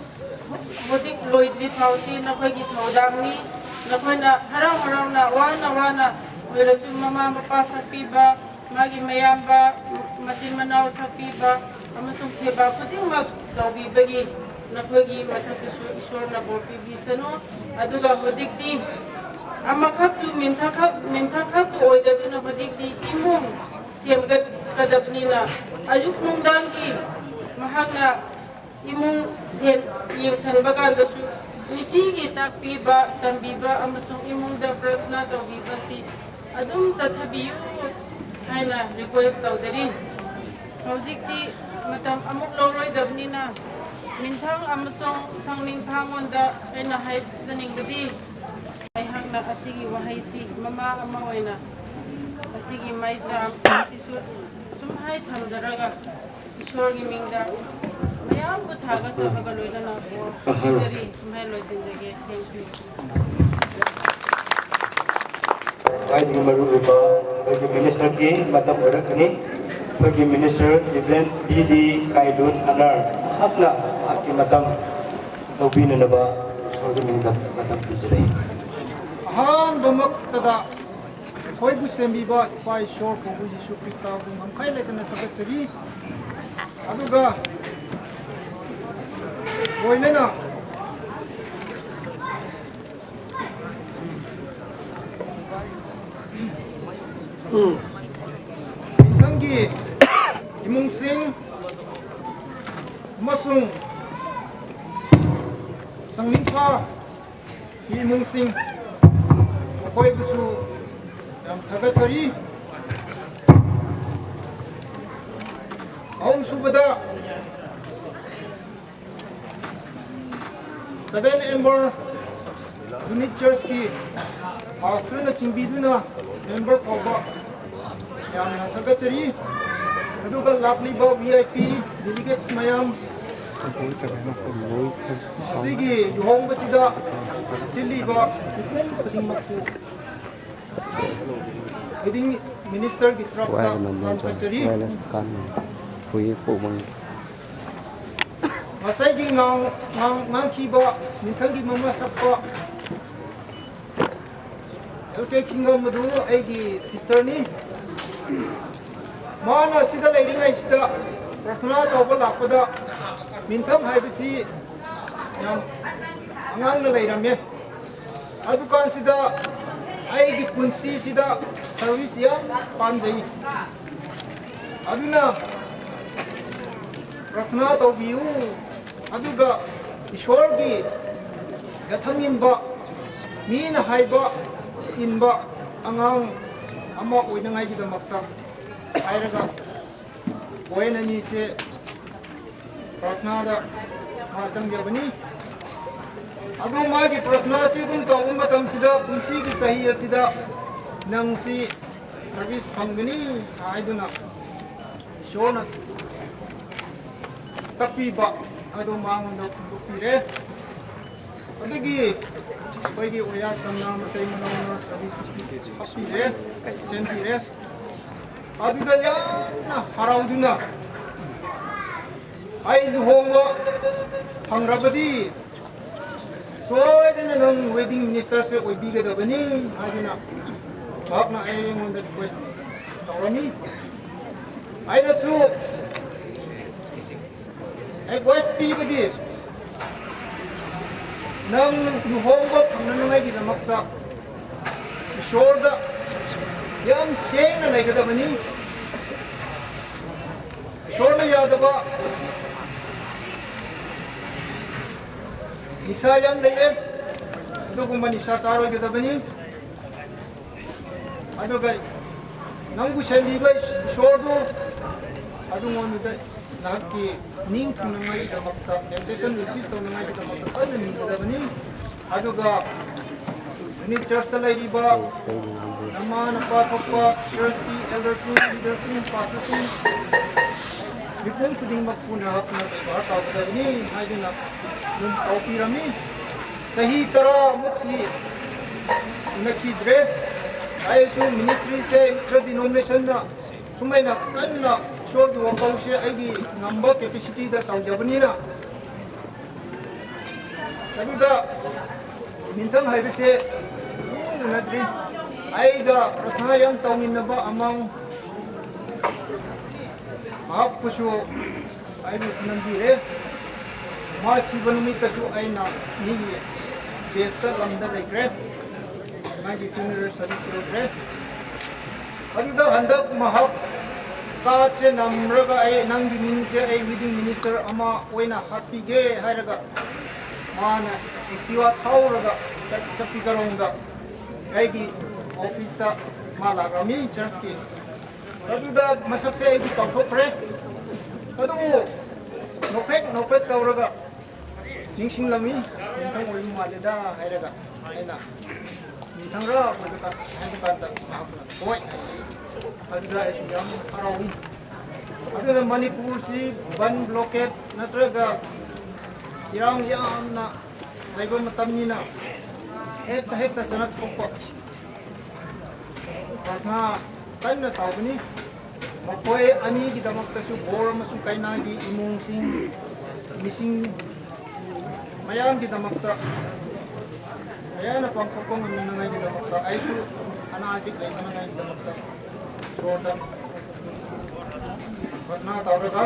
ꯍꯧꯖꯤꯛ ꯂꯣꯏꯗ꯭ꯔꯤ ꯐꯥꯎꯁꯤ ꯅꯈꯣꯏꯒꯤ ꯊꯧꯗꯥꯡꯅꯤ꯫ ꯅꯈꯣꯏꯅ ꯍꯔꯥꯎ ꯍꯔꯥꯎꯅ, ꯋꯥꯅ ꯋꯥꯅ ꯑꯣꯏꯔꯁꯨ ꯃꯃꯥ ꯃꯄꯥ ꯁꯛꯄꯤꯕ, ꯃꯥꯒꯤ ꯃꯌꯥꯝꯕ, ꯃꯆꯤꯟ ꯃꯅꯥꯎ ꯁꯛꯄꯤꯕ ꯑꯃꯁꯨꯡ ꯁꯦꯕꯥ ꯈꯨꯗꯤꯡꯃꯛ ꯇꯧꯕꯤꯕꯒꯤ ꯅꯈꯣꯏꯒꯤ ꯃꯊꯛꯇꯁꯨ ꯏꯁꯣꯔꯅ ꯕꯣꯔ ꯄꯤꯕꯤꯁꯅꯨ꯫ ꯑꯗꯨꯒ ꯍꯧꯖꯤꯛꯇꯤ ꯑꯃꯈꯛꯇꯨ ꯃꯤꯡꯊꯈꯛ, ꯃꯤꯡꯊꯈꯛꯇꯨ ꯑꯣꯏꯗꯗꯨꯅ ꯍꯧꯖꯤꯛꯇꯤ ꯏꯃꯨꯡ ꯁꯦꯝꯒꯠꯀꯗꯕꯅꯤꯅ ꯑꯌꯨꯛ ꯅꯨꯡꯗꯥꯡꯒꯤ ꯃꯍꯥꯛꯅ ꯏꯃꯨꯡ ꯁꯦꯟ-, ꯌꯦꯡꯁꯟꯕ ꯀꯥꯟꯗꯁꯨ ꯅꯤꯇꯤꯒꯤ ꯇꯥꯛꯄꯤꯕ, ꯇꯝꯕꯤꯕ ꯑꯃꯁꯨꯡ ꯏꯃꯨꯡꯗ ꯄ꯭ꯔꯊꯅꯥ ꯇꯧꯕꯤꯕꯁꯤ ꯑꯗꯨꯝ ꯆꯠꯊꯕꯤꯌꯨ ꯍꯥꯏꯅ ꯔꯤꯀ꯭ꯋꯦꯁ ꯇꯧꯖꯔꯤ꯫ ꯍꯧꯖꯤꯛꯇꯤ ꯃꯇꯝ ꯑꯃꯨꯛ ꯂꯧꯔꯣꯏꯗꯕꯅꯤꯅ, ꯃꯤꯟꯊꯪ ꯑꯃꯁꯨꯡ ꯁꯪꯅꯤꯡꯊꯥꯉꯣꯟꯗ ꯑꯩꯅ ꯍꯥꯏꯖꯅꯤꯡꯕꯗꯤ, ꯑꯩꯍꯥꯛꯅ ꯑꯁꯤꯒꯤ ꯋꯥꯍꯩꯁꯤ ꯃꯃꯥ ꯑꯃ ꯑꯣꯏꯅ ꯑꯁꯤꯒꯤ ꯃꯩꯆꯥꯝ ꯑꯁꯤꯁꯨ ꯁꯨꯝ ꯍꯥꯏ ꯊꯝꯖꯔꯒ, ꯏꯁꯣꯔꯒꯤ ꯃꯤꯡꯗ ꯃꯌꯥꯝꯕꯨ ꯊꯥꯒꯠꯆꯕꯒ ꯂꯣꯏꯅꯅ ꯕꯣꯔ ꯑꯍꯜ꯫ ꯄꯤꯖꯔꯤ꯫ ꯁꯨꯝ ꯍꯥꯏ ꯂꯣꯏꯁꯤꯟꯖꯒꯦ꯫ Thank you꯫ ꯈ꯭ꯋꯥꯏꯗꯒꯤ ꯃꯔꯨꯑꯣꯏꯕ ꯑꯩꯈꯣꯏꯒꯤ ꯃꯤꯅꯤꯁꯇꯔꯒꯤ ꯃꯇꯝ ꯑꯣꯏꯔꯛꯀꯅꯤ꯫ ꯑꯩꯈꯣꯏꯒꯤ ꯃꯤꯅꯤꯁꯇꯔ ꯔꯤꯚꯔꯦꯟ ꯕꯤ ꯗꯤ ꯀꯥꯏꯂꯨꯟ ꯑꯅꯔ ꯃꯍꯥꯛꯅ ꯃꯍꯥꯛꯀꯤ ꯃꯇꯝ ꯂꯧꯕꯤꯅꯅꯕ ꯏꯁꯣꯔꯒꯤ ꯃꯤꯡꯗ ꯃꯇꯝ ꯄꯤꯖꯔꯤ꯫ ꯑꯍꯥꯟꯕꯃꯛꯇꯗ ꯑꯩꯈꯣꯏꯕꯨ ꯁꯦꯝꯕꯤꯕ ꯏꯄꯥ ꯏꯁꯣꯔ ꯄ꯭ꯔꯚꯨ ꯖꯤꯁꯨ ꯈ꯭ꯔꯤꯁꯇꯕꯨ ꯉꯝꯈꯩ ꯂꯩꯇꯅ ꯊꯥꯒꯠꯆꯔꯤ꯫ ꯑꯗꯨꯒ ꯂꯣꯏꯅꯅ ꯁꯪꯅꯤꯡꯈꯥ ꯏꯃꯨꯡꯁꯤꯡ, ꯃꯈꯣꯏꯕꯨꯁꯨ ꯌꯥꯝ ꯊꯥꯒꯠꯆꯔꯤ꯫ ꯑꯍꯨꯝꯁꯨꯕꯗ, Seven Ember Unit Churchꯀꯤ pastorꯅ ꯆꯤꯡꯕꯤꯗꯨꯅ member ꯐꯥꯎꯕ ꯌꯥꯝꯅ ꯊꯥꯒꯠꯆꯔꯤ꯫ ꯑꯗꯨꯒ ꯂꯥꯛꯂꯤꯕ V I P delegates ꯃꯌꯥꯝ, ꯑꯁꯤꯒꯤ ꯂꯨꯍꯣꯡꯕꯁꯤꯗ ꯇꯤꯜꯂꯤꯕ ꯃꯤꯄꯨꯝ ꯈꯨꯗꯤꯡꯃꯛꯄꯨ Wedding Ministerꯒꯤ ꯇꯔꯞꯇ ꯁꯂꯥꯝ ꯀꯠꯆꯔꯤ꯫ ꯉꯁꯥꯏꯒꯤ ꯉꯥꯡ-, ꯉꯥꯡ-, ꯉꯥꯡꯈꯤꯕ ꯃꯤꯊꯪꯒꯤ ꯃꯃꯥ ꯁꯛꯄ L K ꯈꯤꯡꯉꯝꯕꯗꯨ ꯑꯩꯒꯤ sisterꯅꯤ꯫ ꯃꯥꯅ ꯁꯤꯗ ꯂꯩꯔꯤꯉꯩꯁꯤꯗ ꯄ꯭ꯔꯊꯅꯥ ꯇꯧꯕ ꯂꯥꯛꯄꯗ ꯃꯤꯊꯪ ꯍꯥꯏꯕꯁꯤ ꯌꯥꯝ ꯑꯉꯥꯡꯅ ꯂꯩꯔꯝꯃꯦ꯫ ꯑꯗꯨꯀꯥꯟꯁꯤꯗ ꯑꯩꯒꯤ ꯄꯨꯟꯁꯤꯁꯤꯗ service ꯌꯥꯝ ꯄꯥꯝꯖꯩ꯫ ꯑꯗꯨꯅ ꯄ꯭ꯔꯊꯅꯥ ꯇꯧꯕꯤꯌꯨ, ꯑꯗꯨꯒ ꯏꯁꯣꯔꯒꯤ ꯌꯥꯊꯪ ꯏꯟꯕ, ꯃꯤꯅ ꯍꯥꯏꯕ ꯏꯟꯕ ꯑꯉꯥꯡ ꯑꯃ ꯑꯣꯏꯅꯉꯥꯏꯒꯤꯗꯃꯛꯇ ꯍꯥꯏꯔꯒ ꯄꯣꯏꯟ ꯑꯅꯤꯁꯦ ꯄ꯭ꯔꯥꯊꯅꯥꯗ ꯃꯥ ꯆꯪꯖꯕꯅꯤ꯫ ꯑꯗꯨ ꯃꯥꯒꯤ ꯄ꯭ꯔꯥꯊꯅꯥꯁꯤ ꯑꯗꯨꯝ ꯇꯧꯕ ꯃꯇꯝꯁꯤꯗ ꯀꯨꯝꯁꯤꯒꯤ ꯆꯍꯤ ꯑꯁꯤꯗ ꯅꯪꯁꯤ service ꯐꯪꯒꯅꯤ ꯍꯥꯏꯗꯨꯅ ꯏꯁꯣꯔꯅ ꯇꯥꯛꯄꯤꯕ ꯑꯗꯨ ꯃꯉꯣꯟꯗ ꯐꯣꯡꯗꯣꯛꯄꯤꯔꯦ꯫ ꯑꯗꯨꯒꯤ ꯑꯩꯈꯣꯏꯒꯤ ꯑꯣꯌꯥ ꯁꯝꯅ ꯃꯇꯩ ꯃꯅꯥꯎꯅ service ꯍꯥꯞꯄꯤꯔꯦ, ꯁꯦꯝꯕꯤꯔꯦ꯫ ꯑꯗꯨꯗ ꯌꯥꯝꯅ ꯍꯔꯥꯎꯗꯨꯅ ꯑꯩ ꯂꯨꯍꯣꯡꯕ ꯐꯪꯂꯕꯗꯤ ꯁꯣꯏꯗꯅ ꯅꯪ wedding ministerꯁꯦ ꯑꯣꯏꯕꯤꯒꯗꯕꯅꯤ ꯍꯥꯏꯗꯨꯅ ꯃꯍꯥꯛꯅ ꯑꯩꯉꯣꯟꯗ request ꯇꯧꯔꯝꯃꯤ꯫ ꯑꯩꯅꯁꯨ request ꯄꯤꯕꯗꯤ ꯅꯪ ꯂꯨꯍꯣꯡꯕ ꯐꯪꯅꯅꯉꯥꯏꯒꯤꯗꯃꯛꯇ ꯏꯁꯣꯔꯗ ꯌꯥꯝ ꯁꯦꯡꯅ ꯂꯩꯒꯗꯕꯅꯤ꯫ ꯏꯁꯣꯔꯅ ꯌꯥꯗꯕ ꯅꯤꯁꯥ ꯌꯥꯝ ꯂꯩꯌꯦ꯫ ꯑꯗꯨꯒꯨꯝꯕ ꯅꯤꯁꯥ ꯆꯥꯔꯣꯏꯒꯗꯕꯅꯤ꯫ ꯑꯗꯨꯒ ꯅꯪꯕꯨ ꯁꯦꯝꯕꯤꯕ ꯏꯁꯣꯔꯗꯨ, ꯑꯗꯨꯉꯣꯟꯗꯨꯗ ꯅꯍꯥꯛꯀꯤ ꯅꯤꯡ ꯊꯨꯡꯅꯉꯥꯏꯒꯤꯗꯃꯛꯇ, temptation resist ꯇꯧꯅꯉꯥꯏꯒꯤꯗꯃꯛꯇ ꯀꯟꯅ ꯅꯤꯡꯒꯗꯕꯅꯤ꯫ ꯑꯗꯨꯒ unit church ꯇ ꯂꯩꯔꯤꯕ ꯅꯃꯥ ꯅꯄꯥ ꯊꯣꯛꯄ church ꯀꯤ elder ꯁꯤꯡ, leader ꯁꯤꯡ, pastor ꯁꯤꯡ, ꯃꯤꯄꯨꯝ ꯈꯨꯗꯤꯡꯃꯛꯄꯨ ꯅꯍꯥꯛꯅ ꯕꯦꯕꯥꯔ ꯇꯧꯒꯗꯕꯅꯤ ꯍꯥꯏꯗꯨꯅ ꯑꯗꯨꯝ ꯄꯥꯎ ꯄꯤꯔꯝꯃꯤ꯫ ꯆꯍꯤ ꯇꯔꯥꯃꯨꯛꯁꯤ ꯎꯅꯈꯤꯗ꯭ꯔꯦ꯫ ꯑꯩꯁꯨ ministry ꯁꯦ inter denomination ꯅ ꯁꯨꯃꯥꯏꯅ ꯀꯟꯅ ꯏꯁꯣꯔꯒꯤ ꯋꯥꯈꯜꯁꯦ ꯑꯩꯒꯤ ꯉꯝꯕ capacity ꯗ ꯇꯧꯖꯕꯅꯤꯅ, ꯑꯗꯨꯗ ꯃꯤꯡꯊꯪ ꯍꯥꯏꯕꯁꯦ ꯎꯅꯗ꯭ꯔꯤ꯫ ꯑꯩꯒ ꯄ꯭ꯔꯊꯅꯥ ꯌꯥꯝ ꯇꯧꯃꯤꯟꯅꯕ ꯑꯃꯥꯡ ꯃꯍꯥꯛꯄꯨꯁꯨ ꯑꯩꯕꯨ ꯊꯤꯅꯝꯕꯤꯔꯦ꯫ ꯃꯥ ꯁꯤꯕ ꯅꯨꯃꯤꯠꯇꯁꯨ ꯑꯩꯅ ꯃꯤꯒꯤ ꯕꯦꯁꯇ ꯂꯝꯗ ꯂꯩꯈ꯭ꯔꯦ꯫ ꯃꯥꯒꯤ funeral service ꯌꯧꯈ꯭ꯔꯦ꯫ ꯑꯗꯨꯗ ꯍꯟꯗꯛ ꯃꯍꯥꯛ ꯀꯥꯔꯗꯁꯦ ꯅꯝꯔꯒ, "ꯑꯩ ꯅꯪꯒꯤ ꯃꯤꯡꯁꯦ ꯑꯩ leading minister ꯑꯃ ꯑꯣꯏꯅ ꯍꯥꯞꯄꯤꯒꯦ" ꯍꯥꯏꯔꯒ, ꯃꯥꯅ Activa ꯊꯧꯔꯒ ꯆꯠ-, ꯆꯠꯄꯤ ꯀꯔꯣꯡꯗ ꯑꯩꯒꯤ office ꯇ ꯃꯥ ꯂꯥꯛꯂꯝꯃꯤ, church ꯀꯤ꯫ ꯑꯗꯨꯗ ꯃꯁꯛꯁꯦ ꯑꯩꯗꯤ ꯀꯥꯎꯊꯣꯛꯈ꯭ꯔꯦ꯫ ꯑꯗꯨꯕꯨ ꯅꯣꯛꯐꯦꯠ ꯅꯣꯛꯐꯦꯠ ꯇꯧꯔꯒ ꯅꯤꯡꯁꯤꯡꯂꯝꯃꯤ, "ꯅꯤꯡꯊꯧ ꯑꯣꯏꯕ ꯃꯥꯜꯂꯦꯗ" ꯍꯥꯏꯔꯒ꯫ ꯑꯩꯅ, "ꯅꯤꯡꯊꯧꯔ?" ꯍꯥꯏꯕ ꯀꯥꯟꯗ ꯃꯍꯥꯛꯅ, "ꯍꯣꯏ" ꯍꯥꯏ꯫ ꯑꯗꯨꯗ ꯑꯩꯁꯨ ꯌꯥꯝ ꯍꯔꯥꯎꯏ꯫ ꯑꯗꯨꯅ ꯃꯅꯤꯄꯨꯔꯁꯤ ꯕꯟ, blockade ꯅꯠꯇ꯭ꯔꯒ ꯏꯔꯥꯡ ꯌꯥꯝꯅ ꯂꯩꯕ ꯃꯇꯝꯅꯤꯅ ꯍꯦꯛꯇ, ꯍꯦꯛꯇ ꯆꯅꯛ ꯊꯣꯛꯄ ꯄ꯭ꯔꯊꯅꯥ ꯀꯟꯅ ꯇꯧꯒꯅꯤ꯫ ꯃꯈꯣꯏ ꯑꯅꯤꯒꯤꯗꯃꯛꯇꯁꯨ ꯕꯣꯔ ꯑꯃꯁꯨꯡ ꯀꯩꯅꯥꯒꯤ ꯏꯃꯨꯡꯁꯤꯡ, ꯃꯤꯁꯤꯡ ꯃꯌꯥꯝꯒꯤꯗꯃꯛꯇ ꯃꯌꯥꯝꯅ ꯄꯥꯡꯊꯣꯛꯄ ꯉꯝꯅꯉꯥꯏꯒꯤꯗꯃꯛꯇ, ꯑꯩꯁꯨ ꯑꯅꯥ ꯑꯌꯦꯛ ꯂꯩꯇꯅꯉꯥꯏꯒꯤꯗꯃꯛꯇ ꯏꯁꯣꯔꯗ ꯄ꯭ꯔꯊꯅꯥ ꯇꯧꯔꯒ,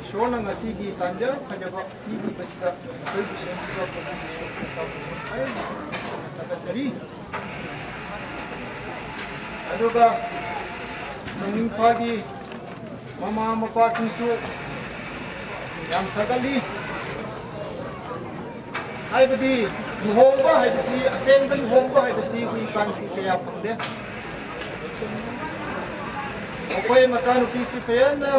ꯏꯁꯣꯔꯅ ꯉꯁꯤꯒꯤ ꯇꯥꯟꯖꯥ ꯐꯖꯕ ꯄꯤꯕꯤꯕꯁꯤꯗ ꯑꯩꯈꯣꯏꯕꯨ ꯁꯦꯝꯕꯤꯕ ꯄ꯭ꯔꯚꯨ ꯌꯤꯁꯨ ꯈ꯭ꯔꯤꯁꯇꯕꯨ ꯊꯥꯒꯠꯆꯔꯤ꯫ ꯑꯗꯨꯒ ꯆꯤꯡꯅꯤꯡꯐꯥꯒꯤ ꯃꯃꯥ ꯃꯄꯥꯁꯤꯡꯁꯨ ꯌꯥꯝ ꯊꯥꯒꯠꯂꯤ꯫ ꯍꯥꯏꯕꯗꯤ ꯂꯨꯍꯣꯡꯕ ꯍꯥꯏꯕꯁꯤ, ꯑꯁꯦꯡꯕ ꯂꯨꯍꯣꯡꯕ ꯍꯥꯏꯕꯁꯤ ꯍꯧꯖꯤꯛꯀꯥꯟꯁꯤ ꯀꯌꯥ ꯐꯪꯗꯦ꯫ ꯑꯩꯈꯣꯏ ꯃꯆꯥꯅꯨꯄꯤꯁꯤ ꯐꯖꯅ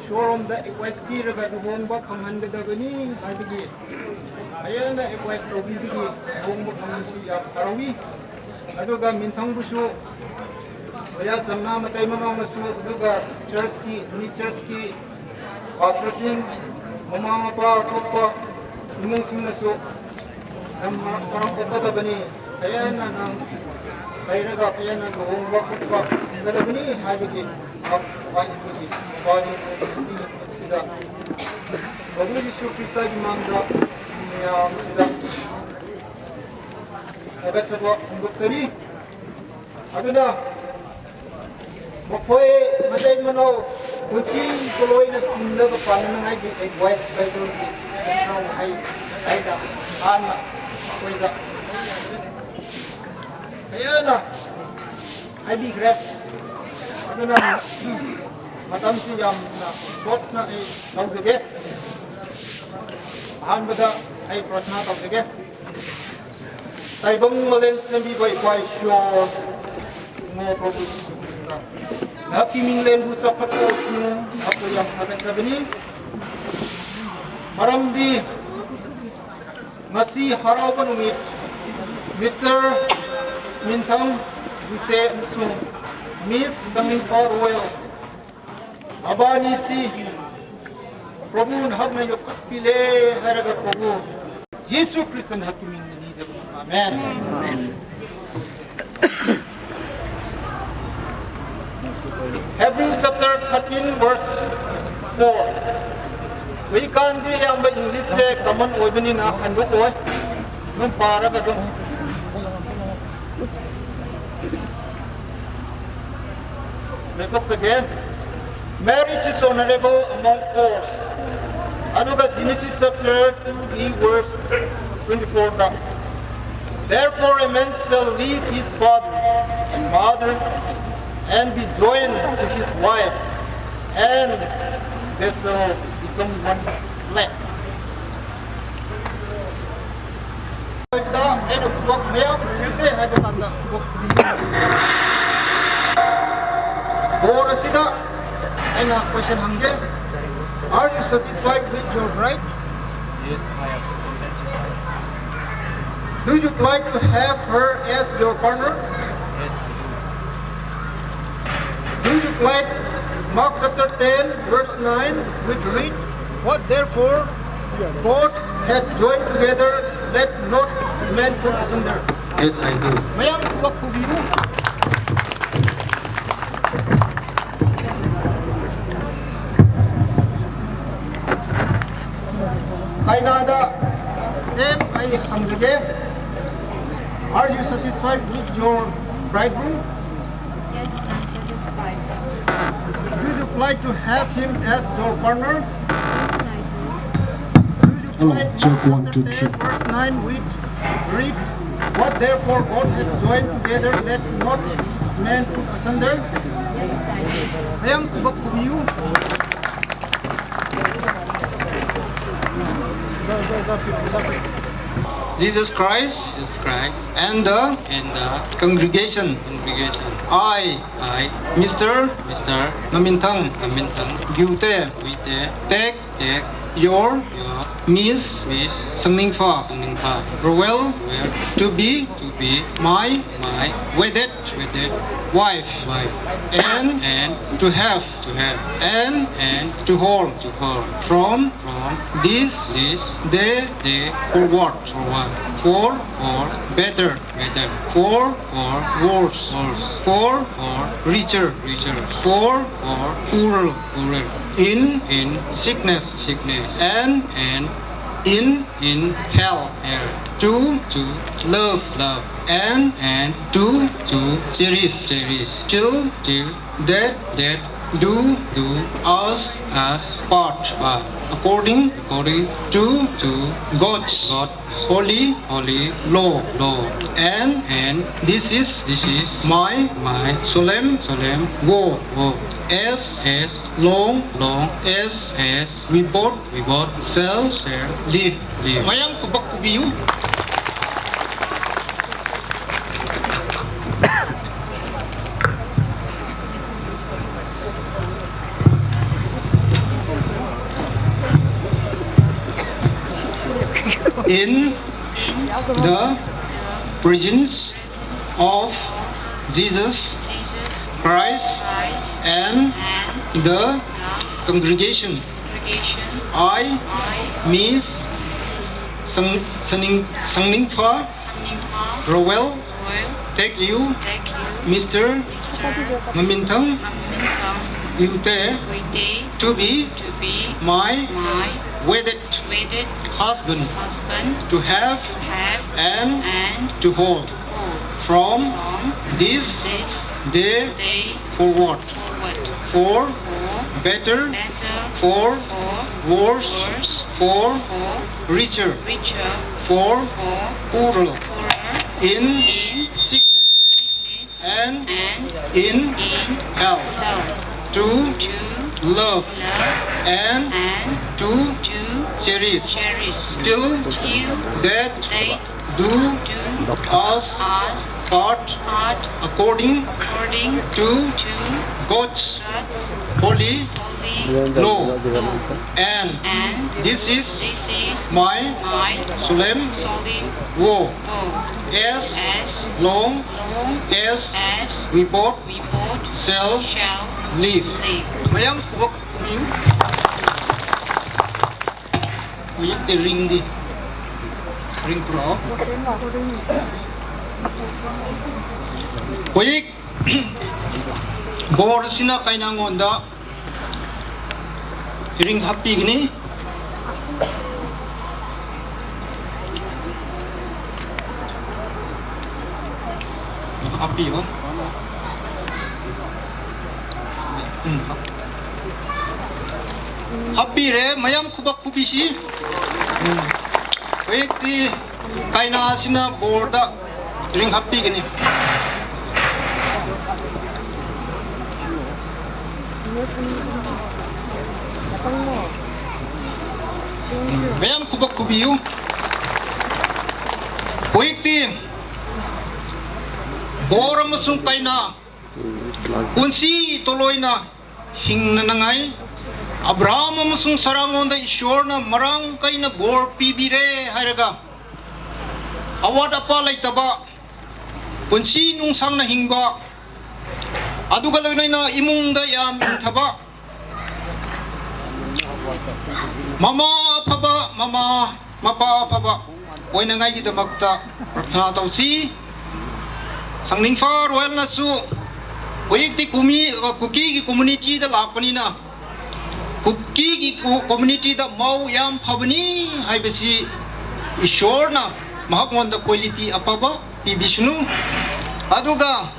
ꯏꯁꯣꯔꯔꯣꯝꯗ ꯑꯦꯗꯚꯥꯏꯁ ꯄꯤꯔꯒ ꯂꯨꯍꯣꯡꯕ ꯐꯪꯍꯟꯒꯗꯕꯅꯤ ꯍꯥꯏꯕꯒꯤ ꯐꯖꯅ ꯑꯦꯗꯚꯥꯏꯁ ꯇꯧꯕꯤꯕꯒꯤ ꯂꯨꯍꯣꯡꯕ ꯐꯪꯕꯁꯤ ꯌꯥꯝ ꯍꯔꯥꯎꯏ꯫ ꯑꯗꯨꯒ ꯃꯤꯟꯊꯪꯕꯨꯁꯨ ꯃꯌꯥ ꯆꯝꯅ ꯃꯇꯩ ꯃꯅꯥꯎꯅꯁꯨ, ꯑꯗꯨꯒ ꯆꯔꯆꯀꯤ, ꯌꯨꯅꯤꯠ ꯆꯔꯆꯀꯤ ꯄꯥꯁꯇꯔꯁꯤꯡ, ꯃꯃꯥ ꯃꯄꯥ ꯑꯇꯣꯞꯄ ꯏꯃꯨꯡꯁꯤꯡꯅꯁꯨ ꯅꯪ ꯃꯔꯝ ꯃꯔꯝ ꯑꯣꯛꯀꯗꯕꯅꯤ, ꯍꯌꯦꯡꯅ ꯅꯪ ꯂꯩꯔꯒ ꯍꯌꯦꯡꯅ ꯂꯨꯍꯣꯡꯕ ꯈꯣꯠꯄ ꯊꯤꯡꯒꯗꯕꯅꯤ ꯍꯥꯏꯕꯒꯤ ꯋꯥꯍꯩ ꯑꯗꯨꯒꯤ ꯃꯕꯥꯅꯤ ꯉꯁꯤ ꯅꯨꯃꯤꯠꯁꯤꯗ ꯄ꯭ꯔꯚꯨ ꯌꯤꯁꯨ ꯈ꯭ꯔꯤꯁꯇꯒꯤ ꯃꯥꯡꯗ ꯃꯌꯥꯝꯁꯤꯗ ꯊꯥꯒꯠꯆꯕ ꯐꯣꯡꯗꯣꯛꯆꯔꯤ꯫ ꯑꯗꯨꯅ ꯃꯈꯣꯏ ꯃꯇꯩ ꯃꯅꯥꯎ ꯄꯨꯟꯁꯤ ꯄꯨꯂꯣꯏꯅ ꯍꯤꯡꯅꯕ ꯄꯥꯟꯅꯉꯥꯏꯒꯤ ꯑꯦꯗꯚꯥꯏꯁ ꯕꯥꯏꯕꯜꯒꯤ ꯁꯤꯁꯇꯔ ꯋꯥꯍꯩ ꯍꯥꯏꯅ ꯍꯥꯟꯅ ꯑꯩꯈꯣꯏꯗ ꯐꯖꯅ ꯍꯥꯏꯕꯤꯈ꯭ꯔꯦ꯫ ꯑꯗꯨꯅ ꯃꯇꯝꯁꯤ ꯌꯥꯝꯅ ꯁꯣꯔꯠꯅ ꯑꯩ ꯂꯧꯖꯒꯦ꯫ ꯑꯍꯥꯟꯕꯗ ꯑꯩ ꯄ꯭ꯔꯊꯅꯥ ꯇꯧꯖꯒꯦ꯫ ꯇꯥꯏꯕꯪ ꯃꯥꯂꯦꯝ ꯁꯦꯝꯕꯤꯕ ꯏꯄꯥ ꯏꯁꯣꯔ, ꯏꯃꯥ ꯄ꯭ꯔꯚꯨ ꯖꯤꯁꯨ ꯈ꯭ꯔꯤꯁꯇ, ꯅꯍꯥꯛꯀꯤ ꯃꯤꯡꯂꯦꯟꯕꯨ ꯆꯥꯎꯈꯠꯄ ꯑꯣꯏꯁꯅꯨ꯫ ꯅꯍꯥꯛꯄꯨ ꯌꯥꯝ ꯊꯥꯒꯠꯆꯕꯅꯤ, ꯃꯔꯝꯗꯤ ꯉꯁꯤ ꯍꯔꯥꯎꯕ ꯅꯨꯃꯤꯠ, ꯃꯤꯁꯇꯔ ꯃꯤꯟꯊꯪ ꯒꯨꯇꯦ ꯑꯃꯁꯨꯡ ꯃꯤꯁ ꯁꯪꯂꯤꯡꯐꯥ ꯔꯣꯌꯦꯜ ꯃꯕꯥꯅꯤꯁꯤ ꯄ꯭ꯔꯚꯨ ꯅꯍꯥꯛꯅ ꯌꯣꯛꯈꯠꯄꯤꯔꯦ ꯍꯥꯏꯔꯒ ꯄ꯭ꯔꯚꯨ ꯖꯤꯁꯨ ꯈ꯭ꯔꯤꯁꯇ ꯅꯍꯥꯛꯀꯤ ꯃꯤꯡꯗ ꯅꯤꯖꯕꯅꯤ꯫ ꯑꯥꯃꯦꯟ꯫ Hebrew chapter thirteen verse four. ꯍꯧꯖꯤꯛꯀꯥꯟꯗꯤ ꯑꯌꯥꯝꯕ ꯏꯪꯂꯤꯁꯁꯦ ꯀꯃꯟ ꯑꯣꯏꯕꯅꯤꯅ ꯍꯟꯗꯣꯛꯑꯣꯏ, ꯑꯗꯨꯝ ꯄꯥꯔꯒ ꯑꯗꯨꯝ ꯂꯦꯞꯊꯣꯛꯆꯒꯦ꯫ Marriage is honorable among all. ꯑꯗꯨꯒ Genesis chapter two verse twenty-four the, "Therefore a man shall leave his father and mother and be joined to his wife, and they shall become one flesh." ꯊꯕꯛ ꯃꯌꯥꯝ ꯎꯁꯦ ꯍꯥꯏꯕ ꯀꯥꯟꯗ ꯊꯕꯛ ꯈꯨꯗꯤꯡꯃꯛ꯫ Board ꯑꯁꯤꯗ ꯑꯩꯅ question ꯍꯪꯒꯦ꯫ Are you satisfied with your bride? Yes, I am satisfied. Do you like to have her as your partner? Yes, I do. Do you like Mark chapter ten, verse nine, which read, "What therefore God hath joined together, let not man put asunder"? Yes, I do. ꯃꯌꯥꯝ ꯊꯕꯛ ꯈꯨꯕꯤꯌꯨ꯫ ꯀꯥꯏꯅꯥꯗ same ꯑꯩ ꯍꯪꯖꯒꯦ꯫ Are you satisfied with your bridegroom? Yes, I'm satisfied. Do you like to have him as your partner? Yes, I do. Do you Hello, like check one, two, three. Verse nine, which read, "What therefore God hath joined together, let not man put asunder"? Yes, I do. ꯃꯌꯥꯝ ꯊꯕꯛ ꯈꯨꯕꯤꯌꯨ꯫ Jesus Christ, Jesus Christ, and the, and the congregation, congregation. I, I, Mister, Mister Ngaminthang, Ngaminthang, Gyute, Gyute, take, take your, your Miss, Miss Sangnifa, Sangnifa, Royal, Royal, to be, to be my, my wedded, wedded wife, wife, and, and to have, to have, and, and to hold, to hold from, from this, this day, day forward, forward, for, for better, better, for, for worse, worse, for, for richer, richer, for, for poorer, poorer, in, in sickness, sickness, and, and in, in health, health, to, to love, love, and, and to, to cherish, cherish, till, till death, death do, do us, us part, part, according, according to, to God's, God's holy, holy law, law. And, and this is, this is my, my solemn, solemn vow, vow. As, as long, long as, as we both, we both shall, shall live, live. ꯃꯌꯥꯝ ꯊꯕꯛ ꯈꯨꯕꯤꯌꯨ꯫ In the presence of Jesus Christ and the congregation, I, Miss Sang, Saning, Sangningfa Roel, take you, Mister Maminthang Yute, to be my wedded husband, to have and to hold from this day forward, for better, for worse, for richer, for poorer, in sickness and in health, to love and to cherish till death do us part, according to God's holy law. And this is my solemn vow, as long as we both shall live. ꯃꯌꯥꯝ ꯈꯨꯕꯥꯛ ꯈꯨꯕꯤꯌꯨ꯫ ꯍꯧꯖꯤꯛꯇꯤ ring ꯗꯤ, ring ꯄꯨꯔꯛꯑꯣ꯫ ꯍꯧꯖꯤꯛ ꯕꯣꯔꯁꯤꯅ ꯀꯩꯅꯥꯉꯣꯟꯗ ring ꯍꯥꯞꯄꯤꯒꯅꯤ꯫ ꯍꯥꯞꯄꯤꯌꯣ꯫ ꯎꯝ꯫ ꯍꯥꯞꯄꯤꯔꯦ꯫ ꯃꯌꯥꯝ ꯈꯨꯕꯥꯛ ꯈꯨꯕꯤꯁꯤ꯫ ꯎꯝ꯫ ꯍꯧꯖꯤꯛꯇꯤ ꯀꯩꯅꯥꯁꯤꯅ ꯕꯣꯔꯗ ring ꯍꯥꯞꯄꯤꯒꯅꯤ꯫ ꯃꯌꯥꯝ ꯈꯨꯕꯥꯛ ꯈꯨꯕꯤꯌꯨ꯫ ꯍꯧꯖꯤꯛꯇꯤ ꯕꯣꯔ ꯑꯃꯁꯨꯡ ꯀꯩꯅꯥ ꯄꯨꯟꯁꯤ ꯇꯣꯂꯣꯏꯅ ꯍꯤꯡꯅꯅꯉꯥꯏ ꯑꯕ꯭ꯔꯥꯍꯥꯝ ꯑꯃꯁꯨꯡ ꯁꯥꯔꯥꯉꯣꯟꯗ ꯏꯁꯣꯔꯅ ꯃꯔꯥꯡ ꯀꯥꯏꯅ ꯕꯣꯔ ꯄꯤꯕꯤꯔꯦ ꯍꯥꯏꯔꯒ, ꯑꯋꯥꯠ ꯑꯄꯥ ꯂꯩꯇꯕ, ꯄꯨꯟꯁꯤ ꯅꯨꯡꯁꯥꯡꯅ ꯍꯤꯡꯕ, ꯑꯗꯨꯒ ꯂꯣꯏꯅꯅ ꯏꯃꯨꯡꯗ ꯌꯥꯝ ꯏꯪꯊꯕ, ꯃꯃꯥ ꯑꯐꯕ, ꯃꯃꯥ ꯃꯄꯥ ꯑꯐꯕ ꯑꯣꯏꯅꯉꯥꯏꯒꯤꯗꯃꯛꯇ ꯄ꯭ꯔꯊꯅꯥ ꯇꯧꯁꯤ꯫ ꯁꯪꯅꯤꯡꯐꯥ ꯔꯣꯌꯦꯜꯅꯁꯨ ꯍꯧꯖꯤꯛꯇꯤ ꯀꯨꯃꯤ-, ꯀꯨꯀꯤꯒꯤ ꯀꯝꯃ꯭ꯌꯨꯅꯤꯇꯤꯗ ꯂꯥꯛꯄꯅꯤꯅ, ꯀꯨꯀꯤꯒꯤ ꯀꯣ-, ꯀꯝꯃ꯭ꯌꯨꯅꯤꯇꯤꯗ ꯃꯧ ꯌꯥꯝ ꯐꯕꯅꯤ ꯍꯥꯏꯕꯁꯤ ꯏꯁꯣꯔꯅ ꯃꯍꯥꯛꯉꯣꯟꯗ ꯀ꯭ꯋꯥꯂꯤꯇꯤ ꯑꯐꯕ ꯄꯤꯕꯤꯁꯅꯨ꯫ ꯑꯗꯨꯒ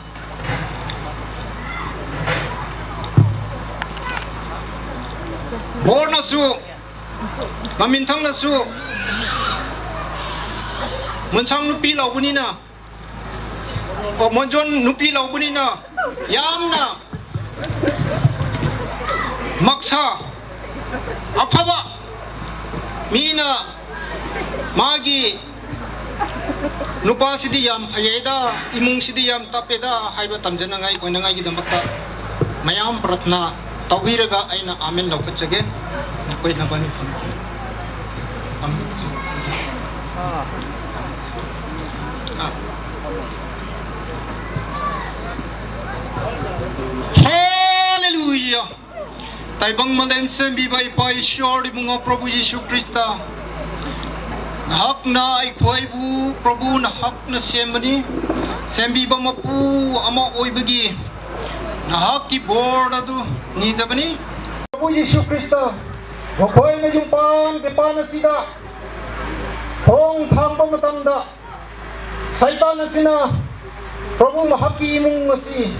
ꯕꯣꯔꯅꯁꯨ, ꯃꯃꯤꯟꯊꯪꯅꯁꯨ ꯃꯣꯟꯁꯥꯡ ꯅꯨꯄꯤ ꯂꯧꯕꯅꯤꯅ, ꯑꯣ, ꯃꯣꯟꯖꯣꯟ ꯅꯨꯄꯤ ꯂꯧꯕꯅꯤꯅ ꯌꯥꯝꯅ ꯃꯛꯁꯥ ꯑꯐꯕ, ꯃꯤꯅ ꯃꯥꯒꯤ ꯅꯨꯄꯥꯁꯤꯗꯤ ꯌꯥꯝ ꯐꯩꯌꯦꯗ, ꯏꯃꯨꯡꯁꯤꯗꯤ ꯌꯥꯝ ꯇꯞꯄꯦꯗ ꯍꯥꯏꯕ ꯇꯝꯖꯅꯉꯥꯏ ꯑꯣꯏꯅꯉꯥꯏꯒꯤꯗꯃꯛꯇ ꯃꯌꯥꯝ ꯄ꯭ꯔꯊꯅꯥ ꯇꯧꯕꯤꯔꯒ ꯑꯩꯅ ꯑꯥꯃꯦꯟ ꯂꯧꯈꯠꯆꯒꯦ꯫ ꯅꯈꯣꯏ ꯅꯕꯥꯅꯤ ꯐꯝ-, ꯐꯝ-, ꯑꯥ꯫ ꯍꯥꯂꯦꯂꯨꯌꯥ꯫ ꯇꯥꯏꯕꯪ ꯃꯥꯂꯦꯝ ꯁꯦꯝꯕꯤꯕ ꯏꯄꯥ ꯏꯁꯣꯔ ꯏꯕꯨꯡꯉꯣ ꯄ꯭ꯔꯚꯨ ꯌꯤꯁꯨ ꯈ꯭ꯔꯤꯁꯇ, ꯅꯍꯥꯛꯅ ꯑꯩꯈꯣꯏꯕꯨ ꯄ꯭ꯔꯚꯨ ꯅꯍꯥꯛꯅ ꯁꯦꯝꯕꯅꯤ꯫ ꯁꯦꯝꯕꯤꯕ ꯃꯄꯨ ꯑꯃ ꯑꯣꯏꯕꯒꯤ ꯅꯍꯥꯛꯀꯤ ꯕꯣꯔ ꯑꯗꯨ ꯅꯤꯖꯕꯅꯤ꯫ ꯄ꯭ꯔꯚꯨ ꯌꯤꯁꯨ ꯈ꯭ꯔꯤꯁꯇ ꯃꯈꯣꯏꯅ ꯌꯨꯝꯄꯥꯟ ꯀꯩꯄꯥꯟ ꯑꯁꯤꯗ ꯊꯣꯡ ꯊꯥꯛꯄ ꯃꯇꯝꯗ, ꯁꯩꯇꯥꯟ ꯑꯁꯤꯅ ꯄ꯭ꯔꯚꯨ ꯃꯍꯥꯛꯀꯤ ꯏꯃꯨꯡ ꯑꯁꯤ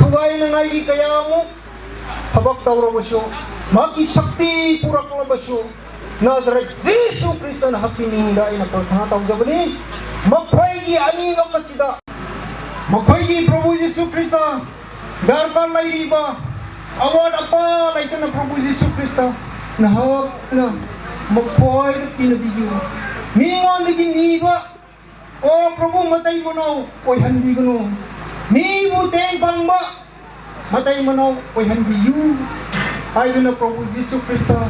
ꯊꯨꯒꯥꯏꯅꯉꯥꯏꯒꯤ ꯀꯌꯥꯃꯨꯛ ꯊꯕꯛ ꯇꯧꯔꯕꯁꯨ, ꯃꯍꯥꯛꯀꯤ ꯁꯛꯇꯤ ꯄꯨꯔꯛꯂꯕꯁꯨ, ꯅꯥꯖꯔꯦꯠ ꯖꯤꯁꯨ ꯈ꯭ꯔꯤꯁꯇ ꯅꯍꯥꯛꯀꯤ ꯃꯤꯡꯗ ꯑꯩꯅ ꯄ꯭ꯔꯊꯅꯥ ꯇꯧꯖꯕꯅꯤ꯫ ꯃꯈꯣꯏꯒꯤ ꯑꯅꯤꯃꯛ ꯑꯁꯤꯗ ꯃꯈꯣꯏꯒꯤ ꯄ꯭ꯔꯚꯨ ꯖꯤꯁꯨ ꯈ꯭ꯔꯤꯁꯇ ꯗꯔꯀꯥꯔ ꯂꯩꯔꯤꯕ ꯑꯋꯥꯠ ꯑꯄꯥ ꯂꯩꯇꯅ ꯄ꯭ꯔꯚꯨ ꯖꯤꯁꯨ ꯈ꯭ꯔꯤꯁꯇ ꯅꯍꯥꯛꯅ ꯃꯈꯣꯏꯗ ꯄꯤꯅꯕꯤꯌꯨ꯫ ꯃꯤꯉꯣꯟꯗꯒꯤ ꯅꯤꯕ, ꯑꯣ ꯄ꯭ꯔꯚꯨ, ꯃꯇꯩ ꯃꯅꯥꯎ ꯑꯣꯏꯍꯟꯕꯤꯒꯅꯨ꯫ ꯃꯤꯕꯨ ꯇꯦꯡ ꯄꯥꯡꯕ ꯃꯇꯩ ꯃꯅꯥꯎ ꯑꯣꯏꯍꯟꯕꯤꯌꯨ꯫ ꯍꯥꯏꯗꯨꯅ ꯄ꯭ꯔꯚꯨ ꯖꯤꯁꯨ ꯈ꯭ꯔꯤꯁꯇ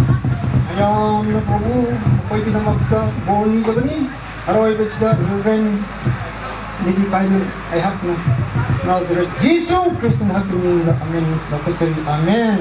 ꯃꯌꯥꯝꯅ ꯄ꯭ꯔꯚꯨ ꯃꯈꯣꯏꯒꯤꯗꯃꯛꯇ ꯕꯣꯔ ꯅꯤꯖꯕꯅꯤ꯫ ꯑꯔꯣꯏꯕꯁꯤꯗ ꯔꯦꯚꯔꯦꯟ ꯕꯤ ꯗꯤ ꯀꯥꯏꯅꯨ ꯑꯩꯍꯥꯛꯅ ꯅꯥꯖꯔꯦꯠ ꯖꯤꯁꯨ ꯈ꯭ꯔꯤꯁꯇ ꯅꯍꯥꯛꯀꯤ ꯃꯤꯡꯗ ꯑꯃꯦꯟ ꯂꯧꯈꯠꯆꯔꯤ꯫ ꯑꯃꯦꯟ꯫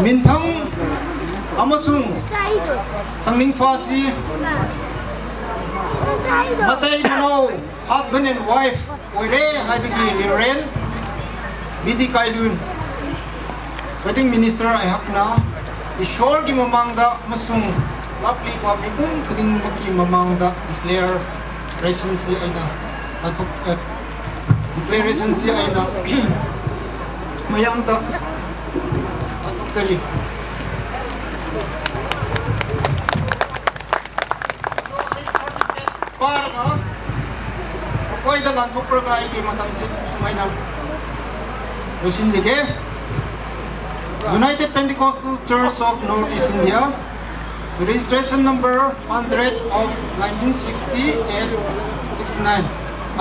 ꯃꯤꯟꯊꯪ ꯑꯃꯁꯨꯡ ꯁꯪꯅꯤꯡꯐꯥꯁꯤ ꯃꯇꯩ ꯃꯅꯥꯎ, husband and wife ꯑꯣꯏꯔꯦ ꯍꯥꯏꯕꯒꯤ ꯔꯦꯚꯔꯦꯟ ꯕꯤ ꯗꯤ ꯀꯥꯏꯂꯨꯟ, wedding minister ꯑꯩꯍꯥꯛꯅ ꯏꯁꯣꯔꯒꯤ ꯃꯃꯥꯡꯗ ꯑꯃꯁꯨꯡ ꯂꯥꯛꯂꯤꯕ ꯃꯤꯄꯨꯝ ꯈꯨꯗꯤꯡꯃꯛꯀꯤ ꯃꯃꯥꯡꯗ declarationꯁꯤ ꯑꯩꯅ ꯂꯥꯟꯊꯣꯛ-, ꯑ, declarationꯁꯤ ꯑꯩꯅ ꯃꯌꯥꯝꯗ ꯂꯥꯟꯊꯣꯛꯆꯔꯤ꯫ ꯄꯥꯔꯒ ꯃꯈꯣꯏꯗ ꯂꯥꯟꯊꯣꯛꯄ꯭ꯔꯒ ꯑꯩꯒꯤ ꯃꯇꯝꯁꯤ ꯁꯨꯃꯥꯏꯅ ꯂꯣꯏꯁꯤꯟꯖꯒꯦ꯫ United Pentecostal Church of North East India, registration number hundred of nineteen sixty and sixty-nine,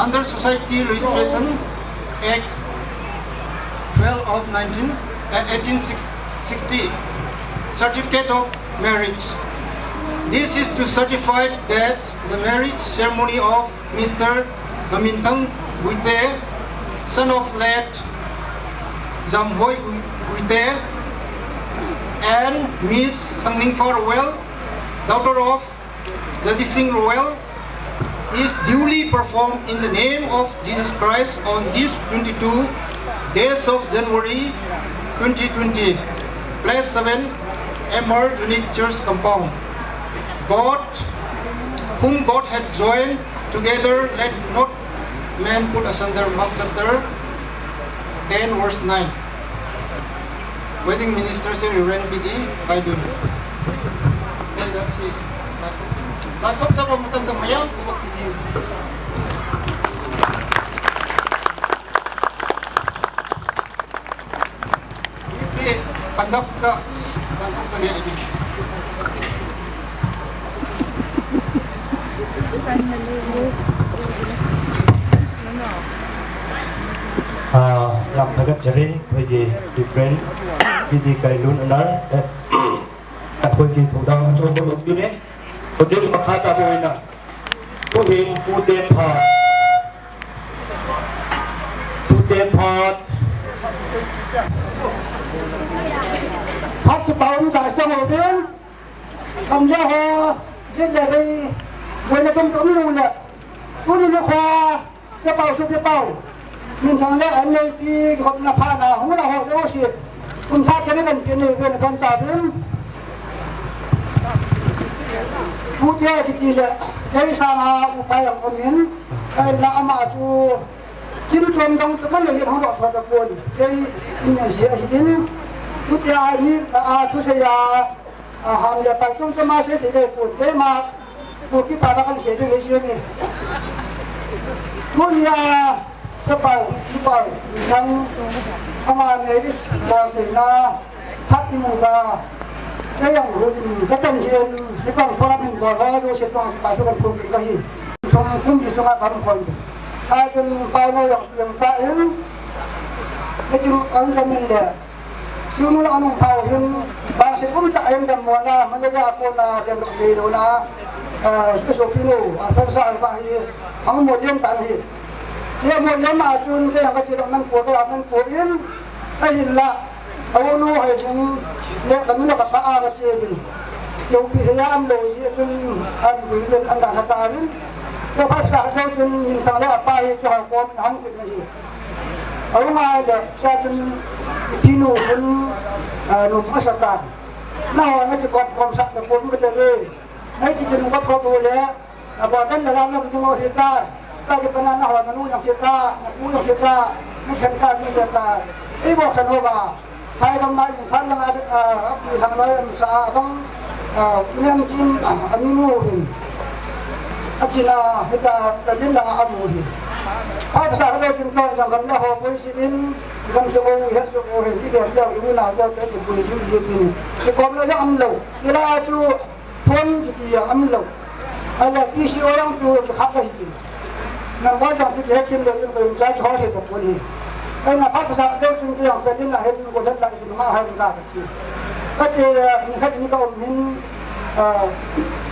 under Society Registration Act twelve of nineteen, uh, eighteen sixty, certificate of marriage. This is to certify that the marriage ceremony of Mister Gamintang Guite, son of late Zamhoi Guite, and Miss Sangmingfa Royal, daughter of Jadising Royal, is duly performed in the name of Jesus Christ on this twenty-two days of January twenty twenty, place seven, M R Unique Church compound. God, whom God had joined together, let not man put asunder. Mark chapter ten, verse nine. Wedding minister si Reverend P D Baidun. ꯂꯥꯏꯊꯣꯛꯆꯕ ꯃꯇꯝꯗ ꯃꯌꯥꯝ ꯄꯨꯝꯕ ꯄꯤꯕꯤꯌꯨ꯫ ꯍꯧꯖꯤꯛꯇꯤ ꯄꯟꯗꯞꯇ ꯂꯥꯏꯊꯣꯛꯆꯒꯦ ꯑꯩꯗꯤ꯫ ꯑꯥ, ꯌꯥꯝ ꯊꯥꯒꯠꯆꯔꯤ ꯑꯩꯈꯣꯏꯒꯤ Reverend ꯄꯤ ꯗꯤ ꯀꯩꯂꯨꯟ ꯑꯅꯔ, ꯑꯦ, ꯑꯩꯈꯣꯏꯒꯤ ꯊꯧꯗꯥꯡ ꯑꯆꯧꯕ ꯂꯧꯕꯤꯔꯦ꯫ ꯍꯧꯖꯤꯛ ꯃꯈꯥ ꯇꯥꯕ ꯑꯣꯏꯅ ꯄꯨꯛꯅꯤꯡ ꯄꯨꯇꯦꯐꯥ, ꯄꯨꯇꯦꯐꯥ, ꯐꯥꯠꯀꯤ ꯄꯥꯎ ꯑꯃ ꯇꯥꯛꯆꯕ ꯍꯧꯔꯦ꯫ ꯀꯝꯖ ꯍꯣ, ꯖꯤꯠ ꯂꯦꯕꯩ, ꯕꯣꯏꯅ ꯄꯨꯝ ꯄꯨꯝ ꯂꯨꯅ, ꯄꯨꯅꯤꯅ ꯈ꯭ꯋꯥ, ꯆꯦ ꯄꯥꯎ ꯁꯨ ꯆꯦ ꯄꯥꯎ꯫ ꯅꯤꯡꯊꯧ ꯂꯦꯛ ꯑꯅꯤ ꯂꯩ ꯄꯤ, ꯈꯣꯞꯅ ꯐꯥꯅ, ꯍꯨꯝꯅ ꯍꯣ, ꯗꯦ ꯁꯤ꯫ ꯀꯨꯟꯊ꯭ꯔꯥ ꯈꯦꯠꯅ ꯀꯟ ꯄꯤꯅꯤ, ꯕꯣꯏꯅ ꯄꯨꯝ ꯆꯥꯕꯤꯔꯝ꯫ ꯄꯨꯇꯦ ꯀꯤꯇꯤ ꯂꯦ, ꯂꯩ ꯁꯥꯅ, ꯎꯄꯥꯏ ꯌꯥꯝ ꯀꯣꯃꯤꯟ, ꯀꯩ ꯂꯥꯛ ꯑꯃ ꯆꯨ, ꯆꯤꯟ ꯆꯣꯝ ꯗꯧ ꯆꯨꯝꯃꯟ ꯂꯩ, ꯍꯧꯔꯛ ꯐꯗ ꯄꯣꯟ, ꯀꯩ ꯏꯟꯅ ꯁꯤ ꯑꯍꯤꯗꯤꯟ, ꯄꯨꯇꯦ ꯑꯅꯤ, ꯑ, ꯇꯨꯁꯦ ꯌꯥ, ꯑ, ꯍꯥꯟꯅ ꯄꯥꯎꯆꯨꯝ ꯆꯃꯥ ꯁꯦ ꯁꯤꯗ ꯄꯨꯟꯗꯦ ꯃꯥ ꯄꯣꯛꯀꯤ ꯄꯥꯕ ꯀꯟ ꯁꯦꯗ ꯍꯦ ꯌꯦꯡꯉꯦ꯫ ꯀꯨꯟꯌꯥ Chapau, chapau, yang ama ne is bol te na, phat imu ba, ke yang ru in, ke kan jin, ke kan pora min bol ba, lu se tuang pa su kan pum ka hi. Tum kum ji sunga kam kon. Ai kan pau no yang yang ta in, ke jin ang kan min le. Siunu la anung pau hin, bang si kum ta en dam mo na, ma le ga ko na, dam dok de lo na, eh, si so pinu, a pha sa ba hi, ang mo lien tan hi. Ye mo lien ma chun, ke ka chi dok nan ko, ke nan ko in, ka hin la, a wo nu hai jing, le ka nu la ka pa a ka chi bin. Yo pi he ya am lo, ye chun, an bi bin, an da na ta bin. Ko pha sa ka chun, min sa le a pa hi, ke ha ko, hang ki hi. Aung ai le sa chun pinu hun, ah, nu pa sa ta. Na ho na ki kop kom sa ta kom ka te le. Ai ki nu kop ko le. A ba dan la la na ki mo hi ta. Ta ki pa na na ho na nu yang hi ta, na ku yang hi ta. Ni khen ta ni ta. Ei bo khen ho ba. Hai kam mai phan na, ah, ki thang lai am sa bang. Ah, nem chin, ah, ani nu hin. A china, hita, ta din la a mu hin. Pha sa ka lo chin ko, jang kam na ho pui si in, kam su o, he su o hin, i do, jang i na, jang ka chin pui si in. Si kom lo jang am lo. I la chu, phone ki ti jang am lo. A la P C O jang chu ki khat ka hi in. Nam ba jang chu ki he chin lo, in ko in cha ki ho he ta phone hi. Ai na pha sa ka lo chin ko jang ka din la he ko dan la ki ma ha ka. Ka ti, eh, ni khat ni ka um hin, ah,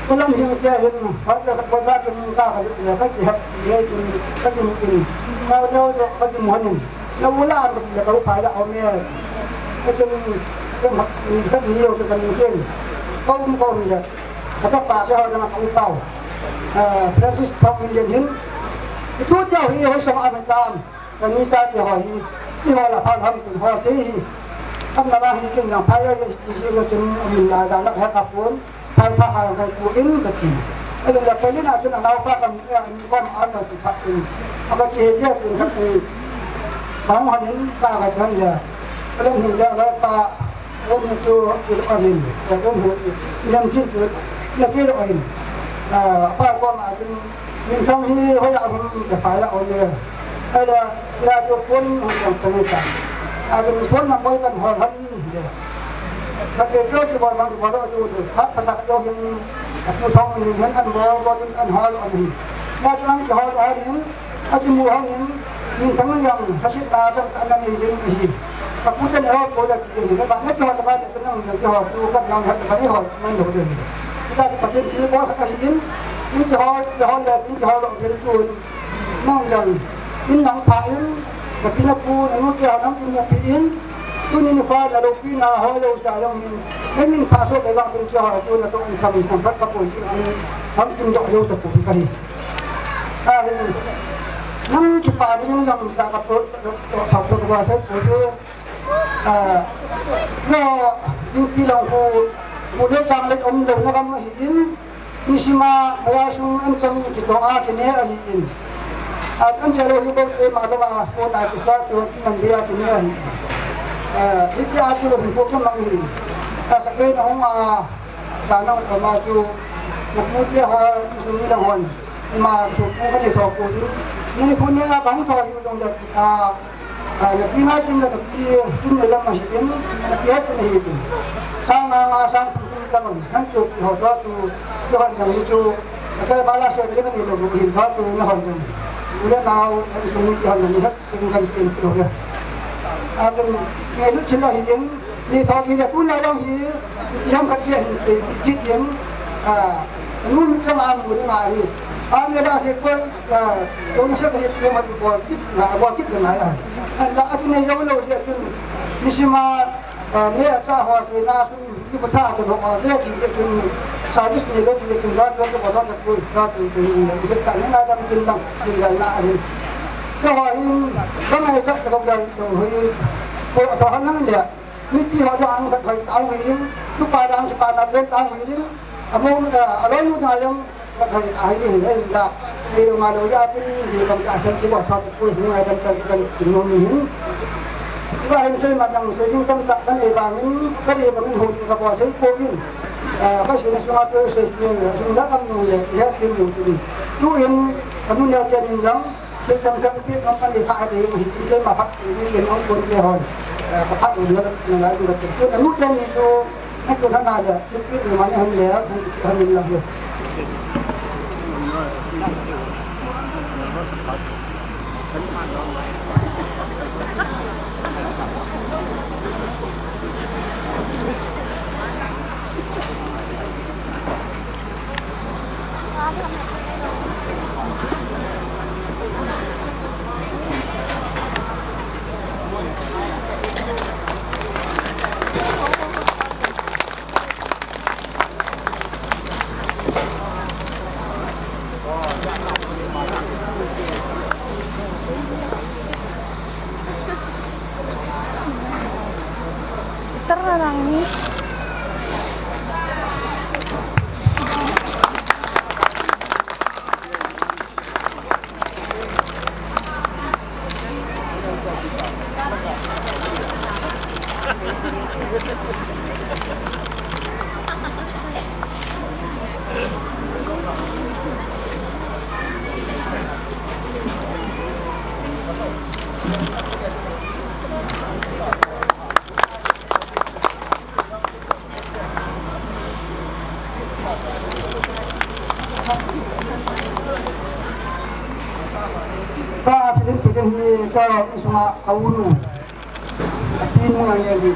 kulam hin ke hin, ha ka ka ka ka ka ka ka ka ti ha, ye ti ka ti mu in. Ka le ka ti mu hin. Na u la an ka ka pa ya o me. Ka ti mu, ka ma, ni khat ni yo ka ni ke. Ka um ka um ya. Ka ka pa ya ho na ka u pau. Ah, Francis Pau Million hin. Itu ti hi ho sa ma ka. Ka ni ta ti ho hi, ti ho la pha ham ti ho ti hi. Kam na ba hi kin na pha ya ti hi lo tin min la da na ha ka pun, pha pha ha ka ku in ka ti. Ai la pe ni na tu na na pa kam ya ni ko ma na ti pa in. A ka ti he ti tin ka ti. Ka mo han in ka ka jan ya. Ka le ni ya la pa. Rom chu ki lo ahin, rom hu, nem ki chu, na ki lo ahin. Ah, pa ko ma chu, min thang hi ho ya hum, ya pa ya hum le. Ada, ya tu pun yang penita. Ada pun nak boleh kan hal hal ni. Tapi tu cuma bang boleh tu tu. Hak kata tu yang aku tahu ni kan boleh boleh kan hal ni. Ya tu yang hal hal ni. Ati mu hangin, nin thang yang kasi ta dam ta na ni ding hi. Ka pu ten ho ko da ti ni ba na ti ho ta ba de nang yang ti ho tu ka nang ha ta ni ho nang lo de. Ti ta pa tin ti ko ka hi in, ni ti ho, ti ho le, ni ti ho lo de tu. Nang yang, in nang pa in, na pi na pu, na nu ti ho nang ti mu pi in, tu ni ni pa na lo pi na ho lo sa yang in. Ni min pa so de ba pin ti ho tu na to in sa min sang pa ka pu in. Hang tin do lo ta pu ka hi. A, nang kipa ding lam ta ka pu, pu, pu, pu, pu, pu, a, yo, U P long ku, ku le chang le om lo na gam hi in, ni sima, ya sung an chang ki to a ki ne a hi in. A, an che lo hi bo e ma lo ba, ko na ki sa to ki man be a ki ne a hi. A, hi ti a ti lo hi ko ki mang hi. A, ka ke na hong a, ta na ko ma chu, na ku te ho, ni sung ni na hon. Ima tu ku ka ni to ku ni. Ni ku ni na bang to yu dong da. A, a, na pi ma tin na pi tin na lam ma hi tin. Na pi ha tin hi tin. Sang na nga sang tu ku ka bang. Han tu ki ho to tu. Ki hon dang ni tu. Ka ba la se ni ka ni lo ku hin to tu na hon dang. Ku le na ho, han su ni ki hon dang ni ha. Kin kan kin tu le. A, kin ngai lu chin la hi ding. Ni tho ki le kun na long hi. Yam khat ye hin pe ki ding. A, nu mi chang am mu ma hi. A, ne da se ko, a, to na se ka ye ko ma ko ki na ko ki na ya. A, la a ki ne yo lo ye kin. Ni si ma, a, ne a cha ho se na su. Ni ko tha ko lo a le ti ke tun service ni lo ti ke tun ra ko ko ba ta ko ta ko ko ni ni ke ta ni na dam kin dam kin ga na ni. Ko ha in ba mai ta ko ga ko ho yi ko ta ha nang le. Ni ti ha da ang ba kai ta ho yi. Tu pa da ang pa na le ta ho yi. A mo a lo nu na yang Ka thei a hi hi hei da. Ei ma lo ya tin di kam ta san ki ba tha ku hi ngai dam kan kan ki no mi hin. Ba hin sei ma dang sei ding kam ta kan ei ba ngin ka ri ba ngin ho ka ba sei ko in. Ka sei na sunga te sei ni sung da kam no le ya tin no tin. Tu in ka mun ya tin dang. Sui sam sam pi ngam pan i kha ri hi pi ma phat ri ri ngam kun ri hon. Ka phat ri ri na lai du ka tu. Na nu ten ni tu na tu na na ja. Pi pi ma ni han le han la hi. Tara lang ni. Ka thil thil hi ka insunga ka unu. Ka pi nu nang yan hi.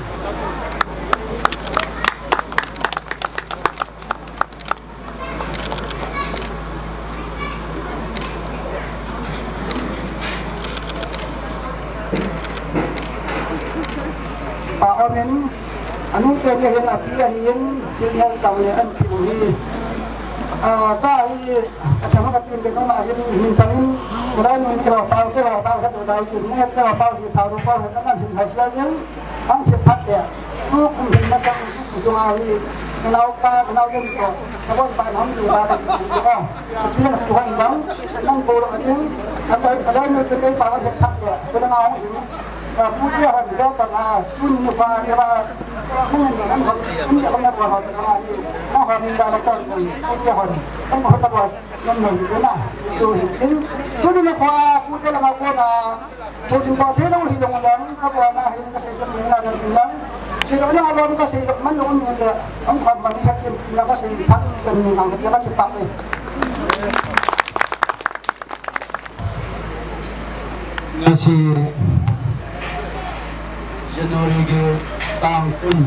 A omin, anu te ni hin a pi a hin, thil hong tang le an pi u hi. A, ka hi, ka thama ka pin be nong a hin, min panin, ka dai nun ke ho pau, ke ho pau, ka tu dai kin, ne ke ho pau, hi pau, ru pau, ka nan hin ha sia yin, ang thil phat le, tu kum hin na sang, tu tu ma hi, ka nau pa, ka nau yin ko, ka bon pa, nong tu pa, ka tu ko, ka tu na tu han dang, nan ko lo a hin, ka dai, ka dai nun ke pa, ka thil phat le, ka na hong hin, Putia hon da ta na tun ni pa ni ba. Nang ni nang hon ni hon na pa hon na ni. Na hon ni da la ta ni putia hon. Nang hon ta ba nang ni na. Tu ni. Su ni pa putia la ma ko na. Tu ni pa te lo hi lo na ni ka ba na hin ka se ni na ni na. Si lo na lo ka se lo man lo ni le. Ang ka ma ni ka ti na ka se pa ni na ka ti pa ni. Ngasi January-ꯒꯤ ꯇꯥꯡ ꯀꯨꯟ,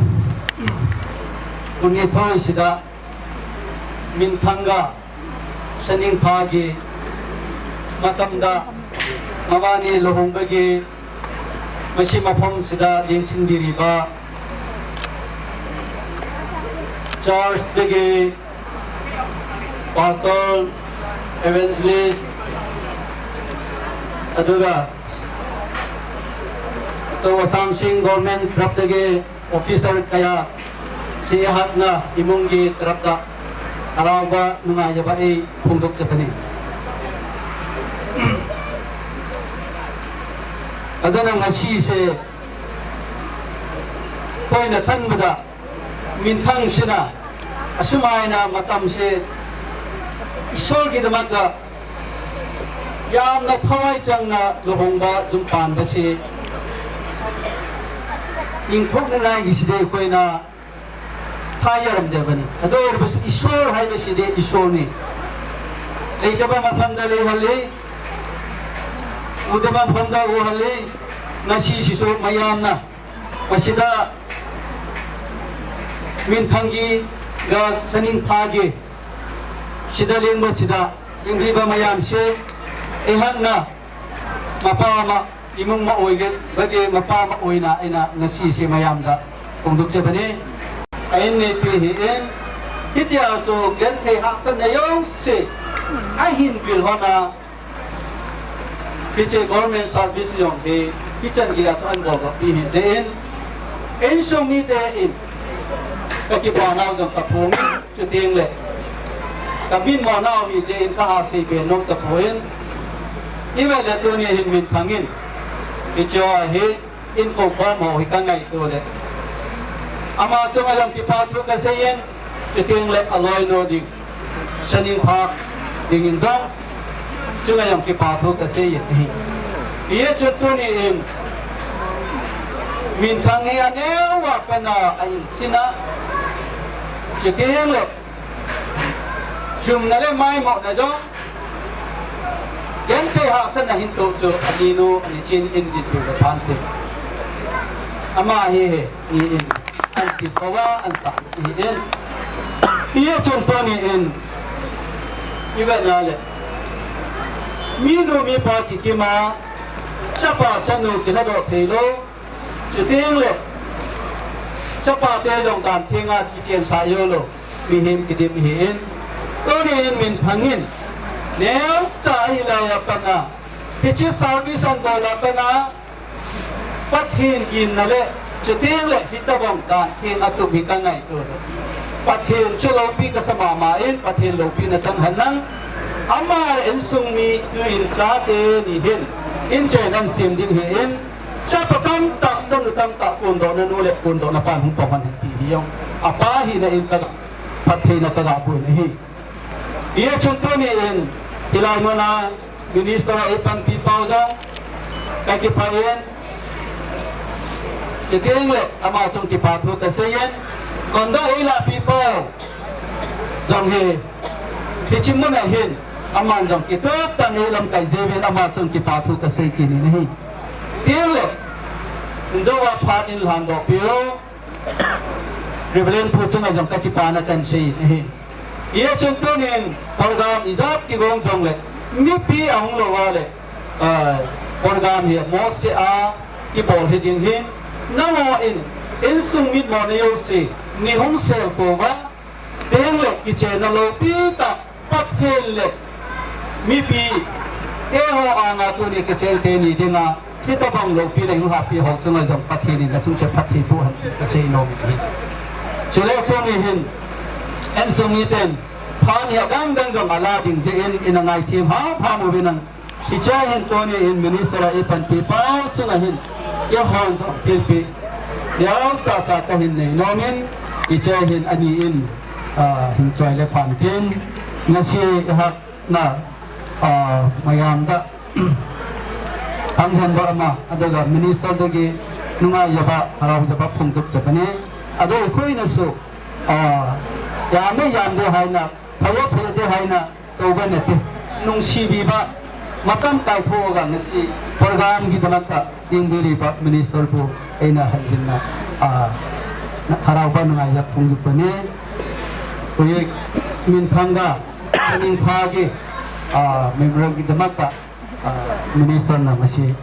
ꯀꯨꯟꯅꯤꯊꯣꯏꯁꯤꯗ ꯃꯤꯟꯊꯪꯒ ꯁꯅꯤꯡꯐꯥꯒꯤ ꯃꯇꯝꯗ ꯃꯕꯥꯅꯤ ꯂꯨꯍꯣꯡꯕꯒꯤ ꯃꯁꯤ ꯃꯐꯝꯁꯤꯗ ꯂꯦꯡꯁꯤꯟꯕꯤꯔꯤꯕ ꯆꯔꯆꯇꯒꯤ pastor, ꯏꯚꯦꯟꯖꯦꯂꯤꯁ, ꯑꯗꯨꯒ ꯑꯆꯧ ꯑꯁꯥꯡꯁꯤꯡ, government ꯇꯔꯞꯇꯒꯤ officer ꯀꯌꯥ, ꯁꯤ ꯑꯩꯍꯥꯛꯅ ꯏꯃꯨꯡꯒꯤ ꯇꯔꯞꯇ ꯍꯔꯥꯎꯕ ꯅꯨꯡꯉꯥꯏꯖꯕ ꯑꯩ ꯐꯣꯡꯗꯣꯛꯆꯕꯅꯤ꯫ ꯑꯗꯨꯅ ꯉꯁꯤꯁꯦ ꯑꯩꯈꯣꯏꯅ ꯈꯟꯕꯗ ꯃꯤꯟꯊꯪꯁꯤꯅ ꯑꯁꯨꯃꯥꯏꯅ ꯃꯇꯝꯁꯦ ꯏꯁꯣꯔꯒꯤꯗꯃꯛꯇ ꯌꯥꯝꯅ ꯊꯋꯥꯏ ꯆꯪꯅ ꯂꯨꯍꯣꯡꯕ ꯌꯨꯝ ꯄꯥꯟꯕꯁꯤ ꯏꯟꯊꯣꯛꯅꯤꯡꯉꯥꯏꯒꯤꯁꯤꯗꯤ ꯑꯩꯈꯣꯏꯅ ꯊꯥꯖꯔꯝꯗꯕꯅꯤ꯫ ꯑꯗꯨ ꯑꯣꯏꯔꯕꯁꯨ ꯏꯁꯣꯔ ꯍꯥꯏꯕꯁꯤꯗꯤ ꯏꯁꯣꯔꯅꯤ꯫ ꯂꯩꯇꯕ ꯃꯐꯝꯗ ꯂꯩꯍꯜꯂꯤ, ꯎꯗꯕ ꯃꯐꯝꯗ ꯎꯍꯜꯂꯤ꯫ ꯉꯁꯤꯁꯤꯁꯨ ꯃꯌꯥꯝꯅ ꯃꯁꯤꯗ ꯃꯤꯟꯊꯪꯒꯤꯒ ꯁꯅꯤꯡꯐꯥꯒꯤ ꯁꯤꯗ ꯂꯦꯡꯕꯁꯤꯗ ꯂꯦꯡꯕꯤꯕ ꯃꯌꯥꯝꯁꯦ ꯑꯩꯍꯥꯛꯅ ꯃꯄꯥ ꯑꯃ, ꯏꯃꯨꯡ ꯑꯃ ꯑꯣꯏꯕꯒꯤ ꯃꯄꯥ ꯑꯃ ꯑꯣꯏꯅ ꯑꯩꯅ ꯉꯁꯤꯁꯦ ꯃꯌꯥꯝꯗ ꯐꯣꯡꯗꯣꯛꯆꯕꯅꯤ꯫ ꯑꯩꯅ ꯄꯤꯔꯤ ꯑꯦꯟ ꯏꯇꯤꯍꯥꯁ ꯒ꯭ꯔꯟꯊ ꯍꯥꯁꯅ ꯌꯧꯁꯦ ꯑꯍꯤꯟ ꯄꯤꯜ ꯍꯣꯅ ꯄꯤꯆꯦ ꯒꯣꯔꯃꯦꯟ ꯁꯥꯔꯚꯤꯁ ꯌꯣꯡ ꯍꯤ ꯄꯤꯆꯟ ꯒꯤꯔꯥ ꯆꯣꯟ ꯕꯣꯒ ꯄꯤ ꯍꯤ ꯖꯦ ꯏꯟ ꯑꯦꯟ ꯁꯣꯡ ꯅꯤ ꯇꯦ ꯏꯟ ꯀꯀꯤ ꯄꯥꯅꯥꯎ ꯖꯣꯡ ꯀ ꯐꯣꯡ ꯆꯨꯇꯦꯡ ꯂꯦ ꯀꯕꯤꯟ ꯃꯣꯅꯥꯎ ꯍꯤ ꯖꯦ ꯏꯟ ꯀ ꯍꯥ ꯁꯤ ꯕꯦ ꯅꯣꯡ ꯀ ꯐꯣꯏꯟ ꯏꯃꯦ ꯂꯦ ꯇꯨꯅꯤ ꯍꯤꯟ ꯃꯤꯟ ꯐꯪꯏꯟ Hichu ahi, in ko khom ho hi ka ngaito le. Ama chunga jong kipa thu ka seiyin, chuteng le aloi nu ding. Saning pha dingin jong, chunga jong kipa thu ka seiyin ahi. Hichun tuni in, minthang hi aneo a pat a insung a. Chuteng le, chumna le maimohna jong, genthei hahsatna hin toh chu, aninu, ani chin in dit pi le phan te. Ama hi he, ni in, an ti pawa, an sa, ni in. Hichun tuni in, i vet na le. Minu mipa kikim a, chapa chanu kilhadoh thei lou. Chuteng le, chapa te jong dan theng a kichen sah jou lou. Mihem kidim hi in. Tuni in minthang in. Neocha ahi lai a pat a. Hiche service an bol a pat a. Pathen ginna le. Chuteng le, hitabang dan theng a tup hi ka ngaito le. Pathen chu loupi ka sa mama in, Pathen loupina chang hen lang. Ama le insung mi, tu in chate ni hin. In chen an sem ding hi in. Chapa tamtah, chanu tamtah, kondohna nu le kondohna pa hung pang hen ti hi jong. Apa hina in ka ga, phattheina ka ga boina ahi. Hichun tuni in, hilai mun a minister a eipanpi pau jong, ka kipah in, chuteng le, ama chung kipa thu ka seiyin, kondo eilahpi pau jong hi, hiche mun a hin, aman jong kitup tah in eilamkai jiuvin, ama chung kipa thu ka sei kit in ahi. Teng le, in jou a phat in lhandoh piu. Reverend Pu chunga jong ka kipana kan sei ahi. Hichun tunin program ijat kigong jong le, mipi ahung lou a le, ah, program hi mose a kibol hi ding hin, nangho in, insung mitmo na jouse, nei hung sel pouva, teng le kichenna loupi tah, Pathen le mipi, eiho anga tuni kichen teni dinga, hitabang loupi le hung lhahpi ho chunga jong Pathen in nachung cheh phatthei boh hen ka seinom in ahi. Chule tuni hin, insung miten, phat hi adang dang jong ala ding jeh in, in a ngaithem ham ham uvin lang, Iche hin tuni in minister a ipanpi pau chunga hin, ihon jong thilpeh liau chacha kahin nei nomin, iche hin ani in, ah, hin choi le phan kin, ngasi ihak na, ah, mayamda, hangsan ba ama, aduga minister dagi nungaijaba, haraujaba phongdok jabane, aduga ꯏꯈꯣꯏꯅꯁꯨ, ah, ꯌꯥꯝꯃꯦ ꯌꯥꯝꯗꯦ ꯍꯥꯏꯅ, ꯐꯩꯌꯦ ꯐꯩꯗꯦ ꯍꯥꯏꯅ ꯇꯧꯕ ꯅꯠꯇꯦ꯫ ꯅꯨꯡꯁꯤꯕꯤꯕ, ꯃꯇꯝ ꯀꯥꯏꯊꯣꯛꯑꯒ ꯉꯁꯤ programꯒꯤꯗꯃꯛꯇ ꯌꯦꯡꯕꯤꯔꯤꯕ ministerꯕꯨ ꯑꯩꯅ ꯍꯟꯖꯤꯟꯅ, ꯑ, ꯍꯔꯥꯎꯕ ꯅꯨꯡꯉꯥꯏꯕ ꯐꯣꯡꯗꯣꯛꯄꯅꯤ꯫ ꯍꯧꯖꯤꯛ ꯃꯤꯟꯊꯪꯒ ꯁꯅꯤꯡꯊꯥꯒꯤ, ꯑ, memorialꯒꯤꯗꯃꯛꯇ, ꯑ, ministerꯅ ꯃꯁꯤ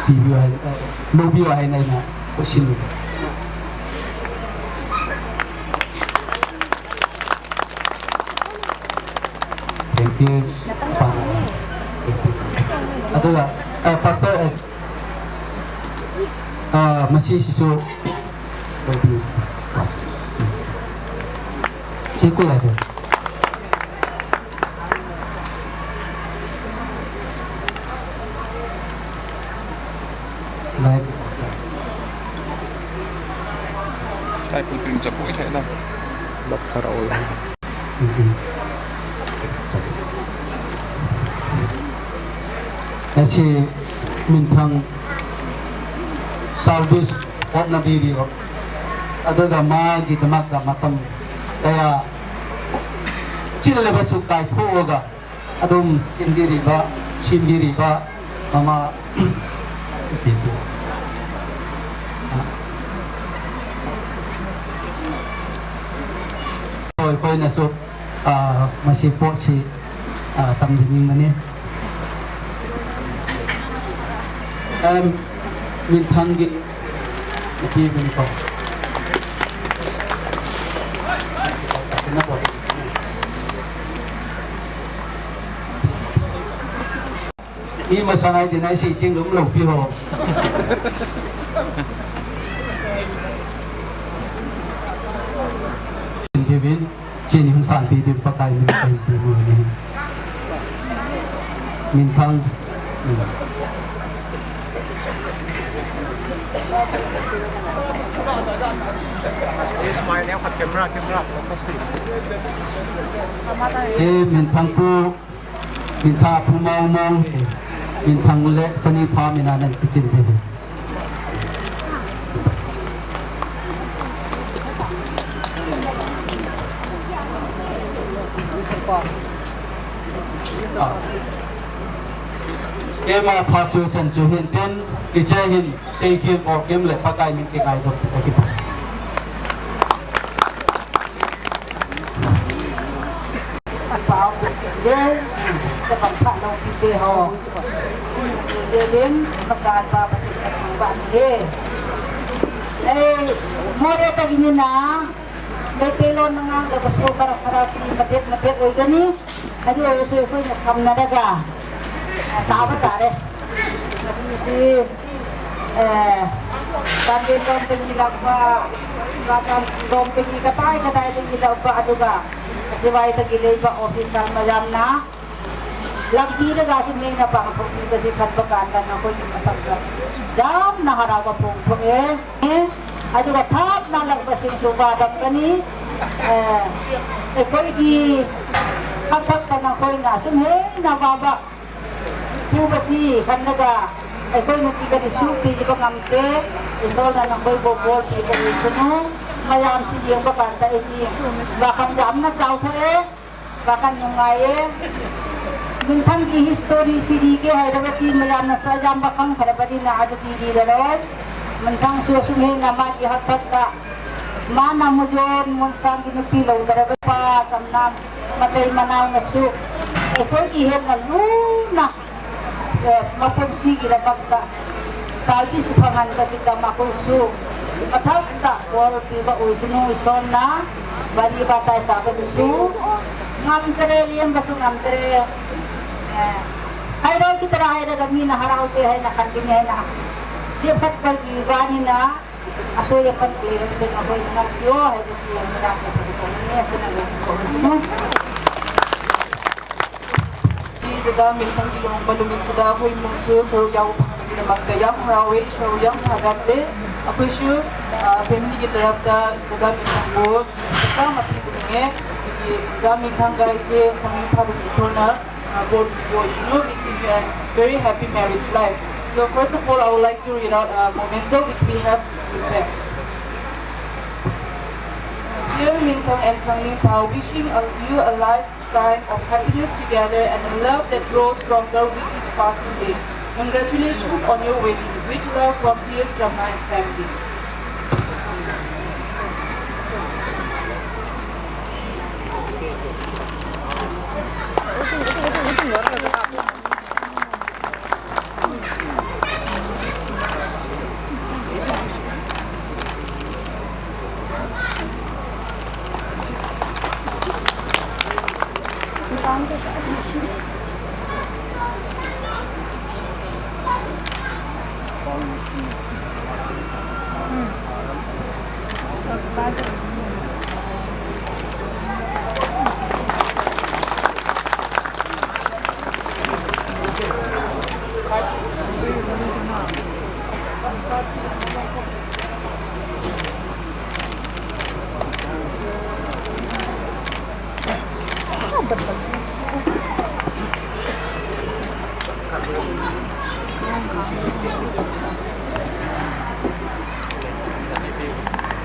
ꯄꯤꯕꯤꯌꯨ ꯍꯥꯏ, ꯑ, ꯂꯧꯕꯤꯌꯨ ꯍꯥꯏꯅ ꯑꯩꯅ ꯀꯣꯏꯁꯤꯟꯕꯤꯕ꯫ Thank you. ꯑꯗꯨꯒ, ꯑ, pastor, ꯑ, ꯑ, ꯃꯁꯤꯁꯤꯁꯨ ꯂꯧꯕꯤꯌꯨ꯫ ꯁꯤ ꯀꯨꯏ ꯍꯥꯏꯗꯣ꯫ Live꯫ Live ꯄꯨꯡ ꯇꯔꯨꯛ ꯆꯠꯄ ꯑꯣꯏꯊꯣꯛꯑꯦꯗ꯫ ꯂꯞ ꯊꯥꯔꯛꯑꯣ꯫ ꯎꯝ, ꯎꯝ꯫ ꯉꯁꯤ ꯃꯤꯟꯊꯪ service ꯍꯣꯠꯅꯕꯤꯔꯤꯕ, ꯑꯗꯨꯒ ꯃꯥꯒꯤꯗꯃꯛꯇ ꯃꯇꯝ ꯀꯌꯥ ꯆꯤꯜꯂꯕꯁꯨ ꯀꯥꯏꯊꯣꯛꯑꯒ ꯑꯗꯨꯝ ꯁꯤꯟꯕꯤꯔꯤꯕ, ꯁꯤꯟꯕꯤꯔꯤꯕ ꯃꯃꯥ ꯅꯨꯄꯤꯕꯨ ꯑꯩꯈꯣꯏꯅꯁꯨ, ꯑ, ꯃꯁꯤ ꯄꯣꯠꯁꯤ, ꯑ, ꯇꯝꯖꯅꯤꯡꯕꯅꯤ꯫ ꯑꯦꯝ ꯃꯤꯟꯊꯪꯒꯤ ꯅꯨꯄꯤꯕꯨꯅꯤꯀꯣ꯫ ꯃꯤ ꯃꯁꯥ ꯍꯥꯏꯗꯅ ꯑꯩꯁꯦ ꯏꯇꯦꯡꯗꯣ ꯑꯗꯨꯝ ꯂꯧꯕꯤꯔꯣ꯫ ꯗꯦꯕꯤꯟ, ꯆꯦꯅꯤ ꯍꯨꯟꯁꯥꯟ ꯄꯤꯗꯨ ꯄꯀꯥꯏ ꯃꯤ ꯀꯩ ꯄꯤꯔꯨꯅꯤ꯫ Minthang. Ê, minthang pu, minthang pu mau mau, minthang le sani pha mina nan kichin pi. Keima pha chu chan chu hin tin, kiche hin, sei khim o kim le Pakai min kingai dok ta ki. Pau ke sik de, ka bang pha lo ki de ho. Ki de din, ma ka pa pa ti ka bang ba ni de. Ei, mo de ta gi ni na, de te lo na ngang de ko so kara kara ti ma de ma de oi ga ni. Adu oi so ko na sam na da ga. Ta ba ta de. Na si si. Eh, Tanjung Rompeng ni lakba, Batang Rompeng ni katai katai ni lakba aduga. Siwai ta gilei ba office kar majam na. Lakbi da ga si mei na pang thok ni kasi khat ba kan kan na ko ni matak ka. Jam na hara ba phong thok eh. Eh, aduga thap na lakba sing su ba dam kani. Eh, eh koi di. Khat khat ka na koi na sum hei na ba ba. ꯐꯨꯕꯁꯤ ꯈꯟꯂꯒ ꯑꯩꯈꯣꯏꯅ ꯀꯔꯤꯁꯨ ꯄꯤꯕ ꯉꯝꯗꯦ꯫ ꯏꯁꯣꯔꯅ ꯅꯈꯣꯏꯕꯨ ꯕꯣꯔ ꯄꯤꯕ ꯑꯣꯏꯁꯅꯨ꯫ ꯃꯌꯥꯝꯁꯤ ꯌꯦꯡꯕ ꯀꯥꯟꯗ ꯑꯩꯁꯤ ꯋꯥꯈꯜ ꯌꯥꯝꯅ ꯆꯥꯎꯊꯣꯛꯑꯦ, ꯋꯥꯈꯜ ꯅꯨꯡꯉꯥꯏꯌꯦ꯫ ꯃꯊꯪꯒꯤ ꯍꯤꯁꯇꯣꯔꯤ ꯁꯤꯔꯤꯒꯦ ꯍꯥꯏꯔꯕꯗꯤ ꯃꯌꯥꯝꯅꯁꯨ ꯑꯌꯥꯝꯕ ꯈꯪꯈ꯭ꯔꯕꯅꯤꯅ ꯑꯗꯨꯗꯤ ꯂꯤꯔꯔꯣꯏ꯫ ꯃꯊꯪꯁꯨ ꯑꯁꯨꯝ ꯍꯦꯟꯅ ꯃꯥꯒꯤ ꯍꯥꯛꯇꯛꯇ ꯃꯥꯅ ꯃꯨꯖꯣꯟ ꯃꯣꯟꯁꯥꯡꯒꯤ ꯅꯨꯄꯤ ꯂꯧꯗ꯭ꯔꯕ ꯅꯨꯄꯥ ꯆꯝꯅꯥꯝ ꯃꯇꯩ ꯃꯅꯥꯎꯅꯁꯨ ꯑꯩꯈꯣꯏꯒꯤ ꯍꯦꯟꯅ ꯂꯨꯅ, ꯑꯦ, ꯃꯄꯨꯟꯁꯤꯒꯤꯗꯃꯛꯇ ꯁꯥꯔꯚꯤꯁ ꯐꯪꯍꯟꯕꯁꯤꯗ ꯃꯈꯣꯏꯁꯨ ꯃꯊꯛꯇ ꯕꯣꯔ ꯄꯤꯕ ꯑꯣꯏꯁꯅꯨ꯫ ꯏꯁꯣꯔꯅ ꯋꯥꯔꯤ ꯋꯥꯇꯥꯏ ꯁꯥꯕꯗꯨꯁꯨ ꯉꯝꯗ꯭ꯔꯦ, ꯂꯦꯝꯕꯁꯨ ꯉꯝꯗ꯭ꯔꯦ꯫ ꯑꯦ, ꯍꯥꯏꯔꯣꯏꯈꯤꯗ꯭ꯔꯥ ꯍꯥꯏꯔꯒ ꯃꯤꯅ ꯍꯔꯥꯎꯗꯦ ꯍꯥꯏꯅ ꯈꯟꯒꯅꯤ ꯍꯥꯏꯅ ꯂꯦꯞꯈꯠꯄꯒꯤ ꯋꯥꯅꯤꯅ ꯑꯁꯣꯏ ꯑꯄꯟ ꯂꯩꯔꯕꯁꯨ ꯅꯈꯣꯏꯅ ꯉꯥꯛꯄꯤꯌꯣ ꯍꯥꯏꯕꯁꯤ ꯌꯥꯝꯅ ꯌꯥꯝꯅ ꯐꯖꯕ ꯄꯥꯎꯔꯧꯅꯤ꯫ ꯑꯁꯤꯅ ꯂꯣꯏꯁꯤꯟꯕ ꯑꯣꯏꯁꯅꯨ꯫ ꯗꯥ ꯃꯤꯡꯊꯪꯒꯤ ꯂꯨꯍꯣꯡꯕ ꯅꯨꯃꯤꯠꯁꯤꯗ ꯑꯩꯈꯣꯏ ꯏꯃꯨꯡꯁꯨ ꯁꯔꯨꯛ ꯌꯥꯎꯕ ꯐꯪꯕꯒꯤꯗꯃꯛꯇ ꯌꯥꯝ ꯍꯔꯥꯎꯋꯦ, ꯏꯁꯣꯔꯕꯨ ꯌꯥꯝ ꯊꯥꯒꯠꯂꯦ꯫ ꯑꯩꯈꯣꯏꯁꯨ, ꯑ, familyꯒꯤ ꯇꯔꯞꯇ ꯗꯥ ꯃꯤꯡꯊꯪꯕꯨ ꯆꯥꯝꯃ ꯄꯤꯖꯅꯤꯡꯉꯦ꯫ ꯑꯗꯒꯤ ꯗꯥ ꯃꯤꯡꯊꯪꯒ ꯏꯆꯦ ꯁꯪꯂꯤꯡꯐꯥꯕꯨꯁꯨ ꯏꯁꯣꯔꯅ, ꯑ, ꯕꯣꯔ ꯄꯤꯕꯤꯌꯣ꯫ Wishing you a very happy marriage life. So first of all, I would like to read out a memento which we have prepared. Dear Minthang and Sanglingpao, wishing a, you a lifetime of happiness together and a love that grows stronger with each passing day. Congratulations on your wedding. With love from T S Jamna and family.